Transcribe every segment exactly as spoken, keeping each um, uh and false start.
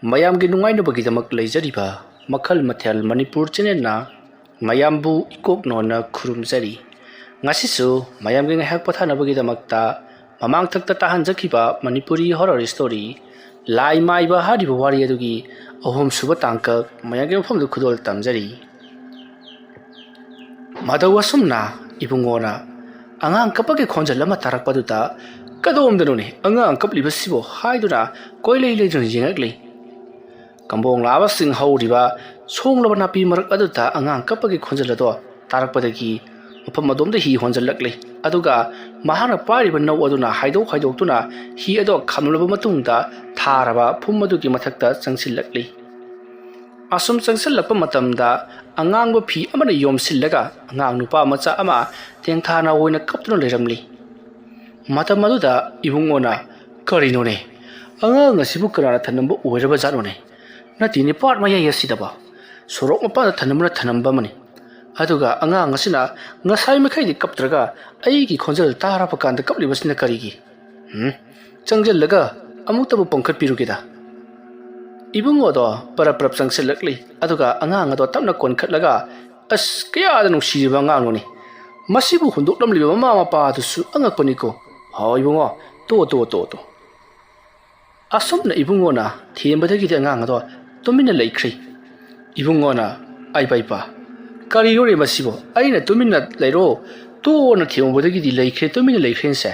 ꯃꯌꯥꯝꯒꯤ ꯅꯨꯡꯉꯥꯏꯅꯕꯒꯤꯗꯃꯛ ꯂꯩꯖꯔꯤꯕ ꯃꯈꯜ ꯃꯊꯦꯜ ꯃꯅꯤꯄꯨꯔ ꯆꯦꯅꯦꯜꯅ ꯃꯌꯥꯝꯕꯨ ꯏꯀꯣꯛ ꯅꯣꯟꯅ ꯈꯨꯔꯨꯝꯖꯔꯤ꯫ ꯉꯁꯤꯁꯨ ꯃꯌꯥꯝꯒꯤ ꯉꯥꯏꯍꯥꯛ ꯄꯣꯊꯥꯅꯕꯒꯤꯗꯃꯛꯇ ꯃꯃꯥꯡꯊꯛꯇ ꯇꯥꯍꯟꯖꯈꯤꯕ ꯃꯅꯤꯄꯨꯔꯤ ꯍꯣꯔꯔ ꯁ꯭ꯇꯣꯔꯤ ꯂꯥꯏ ꯃꯥꯏꯕ ꯍꯥꯏꯔꯤꯕ ꯋꯥꯔꯤ ꯑꯗꯨꯒꯤ ꯑꯍꯨꯝꯁꯨꯕ ꯇꯥꯡꯀꯛ ꯃꯌꯥꯝꯒꯤ ꯃꯐꯝꯗ ꯈꯨꯗꯣꯜ ꯇꯝꯖꯔꯤ꯫ ꯃꯇꯧ ꯑꯁꯨꯝꯅ ꯏꯕꯨꯡꯉꯣꯅ ꯑꯉꯥꯡ ꯀꯞꯄꯒꯤ ꯈꯣꯟꯖꯦꯜ ꯑꯃ ꯇꯥꯔꯛꯄꯗꯨꯗ, "ꯀꯗꯣꯝꯗꯅꯣꯅꯦ ꯑꯉꯥꯡ ꯀꯞꯂꯤꯕꯁꯤꯕꯣ?" ꯍꯥꯏꯗꯨꯅ ꯀꯣꯏꯂꯩ ꯂꯩꯗꯨꯅ ꯌꯦꯡꯉꯛꯂꯤ꯫ ꯀꯝꯕꯣꯡ ꯂꯥꯕꯁꯤꯡ ꯍꯧꯔꯤꯕ ꯁꯣꯡꯂꯕ ꯅꯥꯄꯤ ꯃꯔꯛ ꯑꯗꯨꯗ ꯑꯉꯥꯡ ꯀꯞꯄꯒꯤ ꯈꯣꯟꯖꯦꯜ ꯑꯗꯣ ꯇꯥꯔꯛꯄꯗꯒꯤ ꯃꯐꯝ ꯑꯗꯣꯝꯗ ꯍꯤ ꯍꯣꯟꯖꯜꯂꯛꯂꯤ꯫ ꯑꯗꯨꯒ ꯃꯍꯥꯛꯅ ꯄꯥꯏꯔꯤꯕ ꯅꯧ ꯑꯗꯨꯅ ꯍꯥꯏꯗꯣꯛ ꯍꯥꯏꯗꯣꯛꯇꯨꯅ ꯍꯤ ꯑꯗꯣ ꯈꯥꯝꯂꯕ ꯃꯇꯨꯡꯗ ꯊꯥꯔꯕ ꯐꯨꯝ ꯑꯗꯨꯒꯤ ꯃꯊꯛꯇ ꯆꯪꯁꯤꯜꯂꯛꯂꯤ꯫ ꯑꯁꯨꯝ ꯆꯪꯁꯤꯜꯂꯛꯄ ꯃꯇꯝꯗ ꯑꯉꯥꯡꯕ ꯐꯤ ꯑꯃꯅ ꯌꯣꯝꯁꯤꯜꯂꯒ ꯑꯉꯥꯡ ꯅꯨꯄꯥ ꯃꯆꯥ ꯑꯃ ꯇꯦꯡꯊꯥꯅ ꯑꯣꯏꯅ ꯀꯞꯇꯨꯅ ꯂꯩꯔꯝꯂꯤ꯫ ꯃꯇꯝ ꯑꯗꯨꯗ ꯏꯕꯨꯡꯉꯣꯅ, "ꯀꯔꯤꯅꯣꯅꯦ? ꯑꯉꯥꯡ ꯑꯁꯤꯕꯨ ꯀꯅꯥꯅ ꯊꯅꯝꯕ ꯑꯣꯏꯔꯕ ꯖꯥꯠꯅꯣꯅꯦ? ꯅꯠꯇꯦꯅꯦ, ꯄꯥꯠ ꯃꯌꯥꯏ ꯑꯁꯤꯗꯕ ꯁꯣꯔꯣꯛ ꯃꯄꯥꯟꯗ ꯊꯅꯝꯕꯅ ꯊꯅꯝꯕ ꯑꯃꯅꯤ꯫ ꯑꯗꯨꯒ ꯑꯉꯥꯡ ꯑꯁꯤꯅ ꯉꯁꯥꯏ ꯃꯈꯩꯗꯤ ꯀꯞꯇ꯭ꯔꯒ ꯑꯩꯒꯤ ꯈꯣꯟꯖꯦꯜ ꯇꯥꯔꯕ ꯀꯥꯟꯗ ꯀꯞꯂꯤꯕꯁꯤꯅ ꯀꯔꯤꯒꯤ? ꯎꯝ, ꯆꯪꯁꯤꯜꯂꯒ ꯑꯃꯨꯛꯇꯕꯨ ꯄꯪꯈꯠꯄꯤꯔꯨꯒꯦꯗ꯫" ꯏꯕꯨꯡꯉꯣꯗꯣ ꯄꯔꯞ ꯄꯔꯞ ꯆꯪꯁꯤꯜꯂꯛꯂꯤ꯫ ꯑꯗꯨꯒ ꯑꯉꯥꯡ ꯑꯗꯣ ꯇꯞꯅ ꯀꯣꯟꯈꯠꯂꯒ, "ꯑꯁ, ꯀꯌꯥꯗ ꯅꯨꯡꯁꯤꯔꯤꯕ ꯑꯉꯥꯡꯅꯣꯅꯦ! ꯃꯁꯤꯕꯨ ꯍꯨꯟꯗꯣꯛꯂꯝꯂꯤꯕ ꯃꯃꯥ ꯃꯄꯥ ꯑꯗꯨꯁꯨ ꯑꯉꯛꯄꯅꯤꯀꯣ꯫ ꯍꯣ ꯏꯕꯨꯡꯉꯣ, ꯇꯣ, ꯇꯣ, ꯇꯣ, ꯇꯣ꯫" ꯑꯁꯨꯝꯅ ꯏꯕꯨꯡꯉꯣꯅ ꯊꯦꯝꯕꯗꯒꯤꯗꯤ ꯑꯉꯥꯡ ꯑꯗꯣ ꯇꯨꯃꯤꯟꯅ ꯂꯩꯈ꯭ꯔꯦ꯫ ꯏꯕꯨꯡꯉꯣꯅ, "ꯑꯩ ꯄꯩꯄ, ꯀꯔꯤꯅꯣꯅꯦ ꯃꯁꯤꯕꯣ? ꯑꯩꯅ ꯇꯨꯃꯤꯟꯅ ꯂꯩꯔꯣ, ꯇꯣꯛꯑꯣꯅ ꯊꯦꯝꯃꯨꯕꯗꯒꯤꯗꯤ ꯂꯩꯈ꯭ꯔꯦ, ꯇꯨꯃꯤꯟꯅ ꯂꯩꯈ꯭ꯔꯦꯅꯁꯦ꯫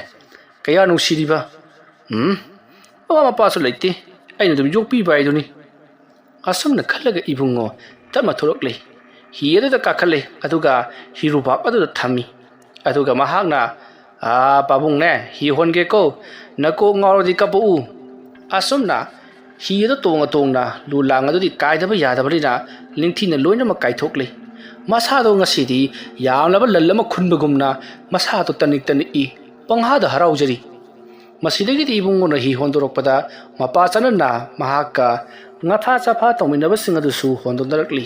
ꯀꯌꯥ ꯅꯨꯡꯁꯤꯔꯤꯕ꯫ ꯎꯝ, ꯃꯃꯥ ꯃꯄꯥꯁꯨ ꯂꯩꯇꯦ, ꯑꯩꯅ ꯑꯗꯨꯝ ꯌꯣꯛꯄꯤꯕ ꯍꯥꯏꯗꯨꯅꯤ꯫" ꯑꯁꯨꯝꯅ ꯈꯜꯂꯒ ꯏꯕꯨꯡꯉꯣ ꯇꯞꯅ ꯊꯣꯛꯂꯛꯂꯦ꯫ ꯍꯤ ꯑꯗꯨꯗ ꯀꯥꯈꯠꯂꯦ, ꯑꯗꯨꯒ ꯍꯤꯔꯨꯕꯥꯛ ꯑꯗꯨꯗ ꯊꯝꯃꯤ꯫ ꯑꯗꯨꯒ ꯃꯍꯥꯛꯅ, "ꯑꯥ, ꯄꯥꯕꯨꯡꯅꯦ, ꯍꯤ ꯍꯣꯟꯒꯦꯀꯣ, ꯅꯀꯣꯛ ꯉꯥꯎꯔꯗꯤ ꯀꯞꯄꯛꯎ꯫" ꯑꯁꯨꯝꯅ ꯍꯤ ꯑꯗꯨ ꯇꯣꯡꯅ ꯇꯣꯡꯅ ꯂꯨ ꯂꯥꯡ ꯑꯗꯨꯗꯤ ꯀꯥꯏꯗꯕ ꯌꯥꯗꯕꯅꯤꯅ ꯅꯤꯡꯊꯤꯅ ꯂꯣꯏꯅꯃꯛ ꯀꯥꯏꯊꯣꯛꯂꯦ꯫ ꯃꯁꯥꯗꯣ ꯉꯁꯤꯗꯤ ꯌꯥꯝꯂꯕ ꯂꯟ ꯑꯃ ꯈꯨꯟꯕꯒꯨꯝꯅ ꯃꯁꯥꯗꯣ ꯇꯅꯤꯛ ꯇꯅꯤꯛꯏ, ꯄꯪꯍꯥꯗ ꯍꯔꯥꯎꯖꯔꯤ꯫ ꯃꯁꯤꯗꯒꯤꯗꯤ ꯏꯕꯨꯡꯉꯣꯅ ꯍꯤ ꯍꯣꯟꯗꯣꯔꯛꯄꯗ ꯃꯄꯥ ꯆꯅꯟꯅ ꯃꯍꯥꯛꯀ ꯉꯥꯊꯥ ꯆꯐꯥ ꯇꯧꯃꯤꯟꯅꯕꯁꯤꯡ ꯑꯗꯨꯁꯨ ꯍꯣꯟꯗꯣꯛꯅꯔꯛꯂꯤ꯫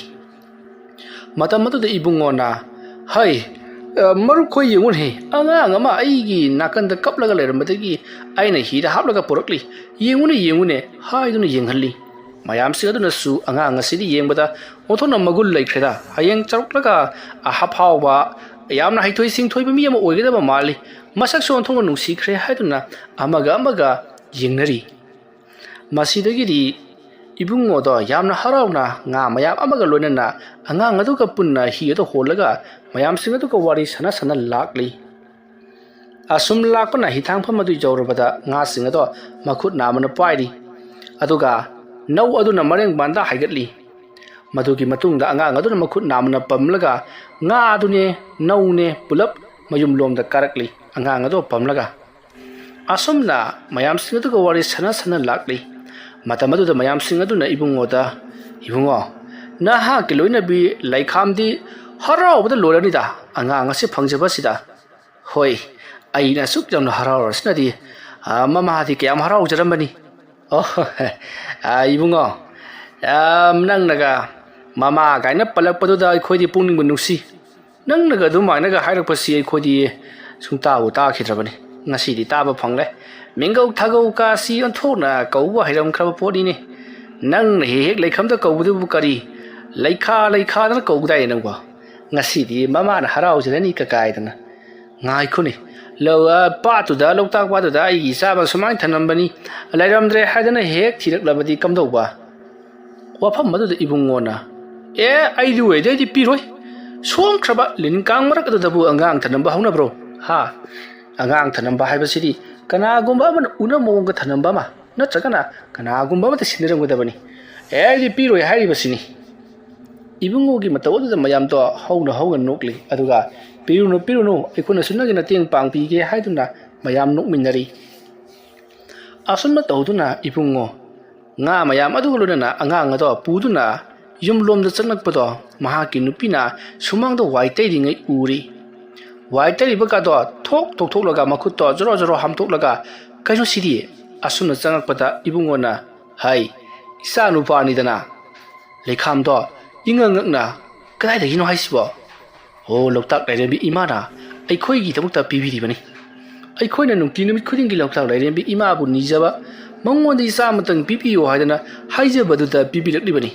ꯃꯇꯝ ꯑꯗꯨꯗ ꯏꯕꯨꯡꯉꯣꯅ, "ꯍꯩ, ꯑ, ꯃꯔꯨꯞꯈꯣꯏ ꯌꯦꯡꯉꯨꯅꯦ, ꯑꯉꯥꯡ ꯑꯃ ꯑꯩꯒꯤ ꯅꯥꯀꯟꯗ ꯀꯞꯂꯒ ꯂꯩꯔꯝꯕꯗꯒꯤ ꯑꯩꯅ ꯍꯤꯗ ꯍꯥꯞꯂꯒ ꯄꯨꯔꯛꯂꯤ꯫ ꯌꯦꯡꯉꯨꯅꯦ, ꯌꯦꯡꯉꯨꯅꯦ" ꯍꯥꯏꯗꯨꯅ ꯌꯦꯡꯍꯜꯂꯤ꯫ ꯃꯌꯥꯝꯁꯤꯡ ꯑꯗꯨꯅꯁꯨ ꯑꯉꯥꯡ ꯑꯁꯤꯗꯤ ꯌꯦꯡꯕꯗ ꯑꯣꯟꯊꯣꯛꯅ ꯃꯒꯨꯟ ꯂꯩꯈ꯭ꯔꯦꯗ, ꯍꯌꯦꯡ ꯆꯥꯎꯔꯛꯂꯒ ꯑꯐꯥꯎꯕ, ꯌꯥꯝꯅ ꯍꯩꯊꯣꯏ ꯁꯤꯡꯊꯣꯏꯕ ꯃꯤ ꯑꯃ ꯑꯣꯏꯒꯗꯕ ꯃꯥꯜꯂꯤ, ꯃꯁꯛꯁꯨ ꯑꯣꯟꯊꯣꯛꯅ ꯅꯨꯡꯁꯤꯈ꯭ꯔꯦ ꯍꯥꯏꯗꯨꯅ ꯑꯃꯒ ꯑꯃꯒ ꯌꯦꯡꯅꯔꯤ꯫ ꯃꯁꯤꯗꯒꯤꯗꯤ ꯏꯕꯨꯡꯉꯣꯗꯣ ꯌꯥꯝꯅ ꯍꯔꯥꯎꯅ ꯉꯥ ꯃꯌꯥꯝ ꯑꯃꯒ ꯂꯣꯏꯅꯅ ꯑꯉꯥꯡ ꯑꯗꯨꯒ ꯄꯨꯟꯅ ꯍꯤ ꯑꯗꯨ ꯍꯣꯜꯂꯒ ꯃꯌꯥꯝꯁꯤꯡ ꯑꯗꯨꯒ ꯋꯥꯔꯤ ꯁꯥꯟꯅ ꯁꯥꯟꯅ ꯂꯥꯛꯂꯤ꯫ ꯑꯁꯨꯝ ꯂꯥꯛꯄꯅ ꯍꯤꯊꯥꯡꯐꯝ ꯑꯗꯨ ꯌꯧꯔꯕꯗ ꯉꯥꯁꯤꯡ ꯑꯗꯣ ꯃꯈꯨꯠ ꯅꯥꯝꯃꯅ ꯄꯥꯏꯔꯤ꯫ ꯑꯗꯨꯒ ꯅꯧ ꯑꯗꯨꯅ ꯃꯔꯦꯡꯕꯥꯟꯗ ꯍꯥꯏꯒꯠꯂꯤ꯫ ꯃꯗꯨꯒꯤ ꯃꯇꯨꯡꯗ ꯑꯉꯥꯡ ꯑꯗꯨꯅ ꯃꯈꯨꯠ ꯅꯥꯝꯃꯅ ꯄꯝꯂꯒ ꯉꯥ ꯑꯗꯨꯅꯦ ꯅꯧꯅꯦ ꯄꯨꯂꯞ ꯃꯌꯨꯝꯂꯣꯝꯗ ꯀꯥꯔꯛꯂꯤ꯫ ꯑꯉꯥꯡ ꯑꯗꯣ ꯄꯝꯂꯒ ꯑꯁꯨꯝꯅ ꯃꯌꯥꯝꯁꯤꯡ ꯑꯗꯨꯒ ꯋꯥꯔꯤ ꯁꯥꯟꯅ ꯁꯥꯟꯅ ꯂꯥꯛꯂꯤ꯫ ꯃꯇꯝ ꯑꯗꯨꯗ ꯃꯌꯥꯝꯁꯤꯡ ꯑꯗꯨꯅ ꯏꯕꯨꯡꯉꯣꯗ, "ꯏꯕꯨꯡꯉꯣ, ꯅꯍꯥꯛꯀꯤ ꯂꯣꯏꯅꯕꯤ ꯂꯩꯈꯥꯝꯗꯤ ꯍꯔꯥꯎꯕꯗ ꯂꯣꯏꯔꯅꯤꯗ, ꯑꯉꯥꯡ ꯑꯁꯤ ꯐꯪꯖꯕꯁꯤꯗ꯫ ꯍꯣꯏ, ꯑꯩꯅ ꯑꯁꯨꯛ ꯌꯥꯝꯅ ꯍꯔꯥꯎꯔꯁꯤꯅꯗꯤ, ꯑ, ꯃꯃꯥꯗꯤ ꯀꯌꯥꯝ ꯍꯔꯥꯎꯖꯔꯝꯕꯅꯤ꯫ ꯑꯣ, ꯑ, ꯏꯕꯨꯡꯉꯣ, ꯑ, ꯅꯪꯅꯒ ꯃꯃꯥ ꯀꯥꯏꯅ ꯄꯜꯂꯛꯄꯗꯨꯗ ꯑꯩꯈꯣꯏꯗꯤ ꯄꯨꯛꯅꯤꯡꯕꯨ ꯅꯨꯡꯁꯤ꯫ ꯅꯪꯅꯒ ꯑꯗꯨꯃꯥꯏꯅꯒ ꯍꯥꯏꯔꯛꯄꯁꯤ ꯑꯩꯈꯣꯏꯗꯤ ꯁꯨꯡꯇꯥꯕꯨ ꯇꯥꯈꯤꯗ꯭ꯔꯕꯅꯤ꯫ ꯉꯁꯤꯗꯤ ꯇꯥꯕ ꯐꯪꯂꯦ꯫ ꯃꯤꯡꯒꯧ ꯊꯥꯒꯧ ꯀꯥꯁꯤ ꯑꯣꯟꯊꯣꯛꯅ ꯀꯧꯕ ꯍꯩꯔꯝꯈ꯭ꯔꯕ ꯄꯣꯠꯅꯤꯅꯦ꯫ ꯅꯪꯅ ꯍꯦꯛ ꯍꯦꯛ ꯂꯩꯈꯝꯗ ꯀꯧꯕꯗꯨꯕꯨ ꯀꯔꯤ ꯂꯩꯈꯥ ꯂꯩꯈꯥꯗꯅ ꯀꯧꯗꯥꯏꯅꯦ ꯅꯪꯕꯣ? ꯉꯁꯤꯗꯤ ꯃꯃꯥꯅ ꯍꯔꯥꯎꯖꯔꯅꯤ ꯀꯀꯥꯏꯗꯅ꯫ ꯉꯥꯏꯈꯣꯅꯦ, ꯂꯧ-, ꯑ, ꯄꯥꯠꯇꯨꯗ, ꯂꯣꯛꯇꯥꯛ ꯄꯥꯠꯇꯨꯗ ꯑꯩꯒꯤ ꯏꯆꯥ ꯑꯃ ꯁꯨꯃꯥꯏꯅ ꯊꯝꯂꯝꯕꯅꯤ, ꯂꯩꯔꯝꯗ꯭ꯔꯦ ꯍꯥꯏꯗꯅ ꯍꯦꯛ ꯊꯤꯔꯛꯂꯕꯗꯤ ꯀꯝꯗꯧꯕ?" ꯋꯥꯐꯝ ꯑꯗꯨꯗ ꯏꯕꯨꯡꯉꯣꯅ, "ꯑꯦ, ꯑꯩꯗꯤ ꯑꯣꯏꯗꯤ ꯑꯩꯗꯤ ꯄꯤꯔꯣꯏ꯫ ꯁꯣꯝꯈ꯭ꯔꯕ ꯂꯤꯟ ꯀꯥꯡ ꯃꯔꯛ ꯑꯗꯨꯗꯕꯨ ꯑꯉꯥꯡ ꯊꯅꯝꯕ ꯍꯧꯅꯕ꯭ꯔꯣ? ꯍꯥ? ꯑꯉꯥꯡ ꯊꯅꯝꯕ ꯍꯥꯏꯕꯁꯤꯗꯤ ꯀꯅꯥꯒꯨꯝꯕ ꯑꯃꯅ ꯎꯅ ꯃꯑꯣꯡꯒ ꯊꯅꯝꯕ ꯑꯃ, ꯅꯠꯇ꯭ꯔꯒꯅ ꯀꯅꯥꯒꯨꯝꯕ ꯑꯃꯗ ꯁꯤꯟꯅꯔꯝꯒꯗꯕꯅꯤ꯫ ꯑꯦ, ꯑꯩꯗꯤ ꯄꯤꯔꯣꯏ ꯍꯥꯏꯔꯤꯕꯁꯤꯅꯤ꯫" ꯏꯕꯨꯡꯉꯣꯒꯤ ꯃꯇꯧ ꯑꯗꯨꯗ ꯃꯌꯥꯝꯗꯣ ꯍꯧꯅ ꯍꯧꯅ ꯅꯣꯛꯂꯤ꯫ ꯑꯗꯨꯒ, "ꯄꯤꯔꯨꯅꯨ, ꯄꯤꯔꯨꯅꯨ, ꯑꯩꯈꯣꯏꯅꯁꯨ ꯅꯪꯒꯤ ꯃꯇꯦꯡ ꯄꯥꯡꯕꯤꯒꯦ" ꯍꯥꯏꯗꯨꯅ ꯃꯌꯥꯝ ꯅꯣꯛꯃꯤꯟꯅꯔꯤ꯫ ꯑꯁꯨꯝꯅ ꯇꯧꯗꯨꯅ ꯏꯕꯨꯡꯉꯣ ꯉꯥ ꯃꯌꯥꯝ ꯑꯗꯨꯒ ꯂꯣꯏꯅꯅ ꯑꯉꯥꯡ ꯑꯗꯣ ꯄꯨꯗꯨꯅ ꯌꯨꯝꯂꯣꯝꯗ ꯆꯪꯂꯛꯄꯗꯣ ꯃꯍꯥꯛꯀꯤ ꯅꯨꯄꯤꯅ ꯁꯨꯃꯥꯡꯗ ꯋꯥꯏ ꯇꯩꯔꯤꯉꯩ ꯎꯔꯤ꯫ ꯋꯥꯏ ꯇꯩꯔꯤꯕꯒꯗꯣ ꯊꯣꯛ ꯊꯣꯛꯊꯣꯛꯂꯒ ꯃꯈꯨꯠꯇꯣ ꯖꯣꯔꯣ ꯖꯣꯔꯣ ꯍꯥꯝꯗꯣꯛꯂꯒ, "ꯀꯩꯅꯣ ꯁꯤꯗꯤ?" ꯑꯁꯨꯝꯅ ꯆꯪꯂꯛꯄꯗ ꯏꯕꯨꯡꯉꯣꯅ, "ꯍꯥꯏ, ꯏꯆꯥ ꯅꯨꯄꯥꯅꯤꯗꯅ꯫" ꯂꯩꯈꯥꯝꯗꯣ ꯏꯉꯛ ꯉꯛꯅ, "ꯀꯗꯥꯏꯗꯒꯤꯅꯣ ꯍꯥꯏꯁꯤꯕꯣ?" "ꯑꯣ, ꯂꯣꯛꯇꯥꯛ ꯂꯥꯏꯔꯦꯝꯕꯤ ꯏꯃꯥꯅ ꯑꯩꯈꯣꯏꯒꯤꯗꯃꯛꯇ ꯄꯤꯕꯤꯔꯤꯕꯅꯤ꯫ ꯑꯩꯈꯣꯏꯅ ꯅꯨꯡꯇꯤ ꯅꯨꯃꯤꯠ ꯈꯨꯗꯤꯡꯒꯤ ꯂꯣꯛꯇꯥꯛ ꯂꯥꯏꯔꯦꯝꯕꯤ ꯏꯃꯥꯕꯨ ꯅꯤꯖꯕ ꯃꯉꯣꯟꯗ ꯏꯆꯥ ꯑꯃꯇꯪ ꯄꯤꯕꯤꯌꯨ ꯍꯥꯏꯗꯅ ꯍꯥꯏꯖꯕꯗꯨꯗ ꯄꯤꯕꯤꯔꯛꯂꯤꯕꯅꯤ꯫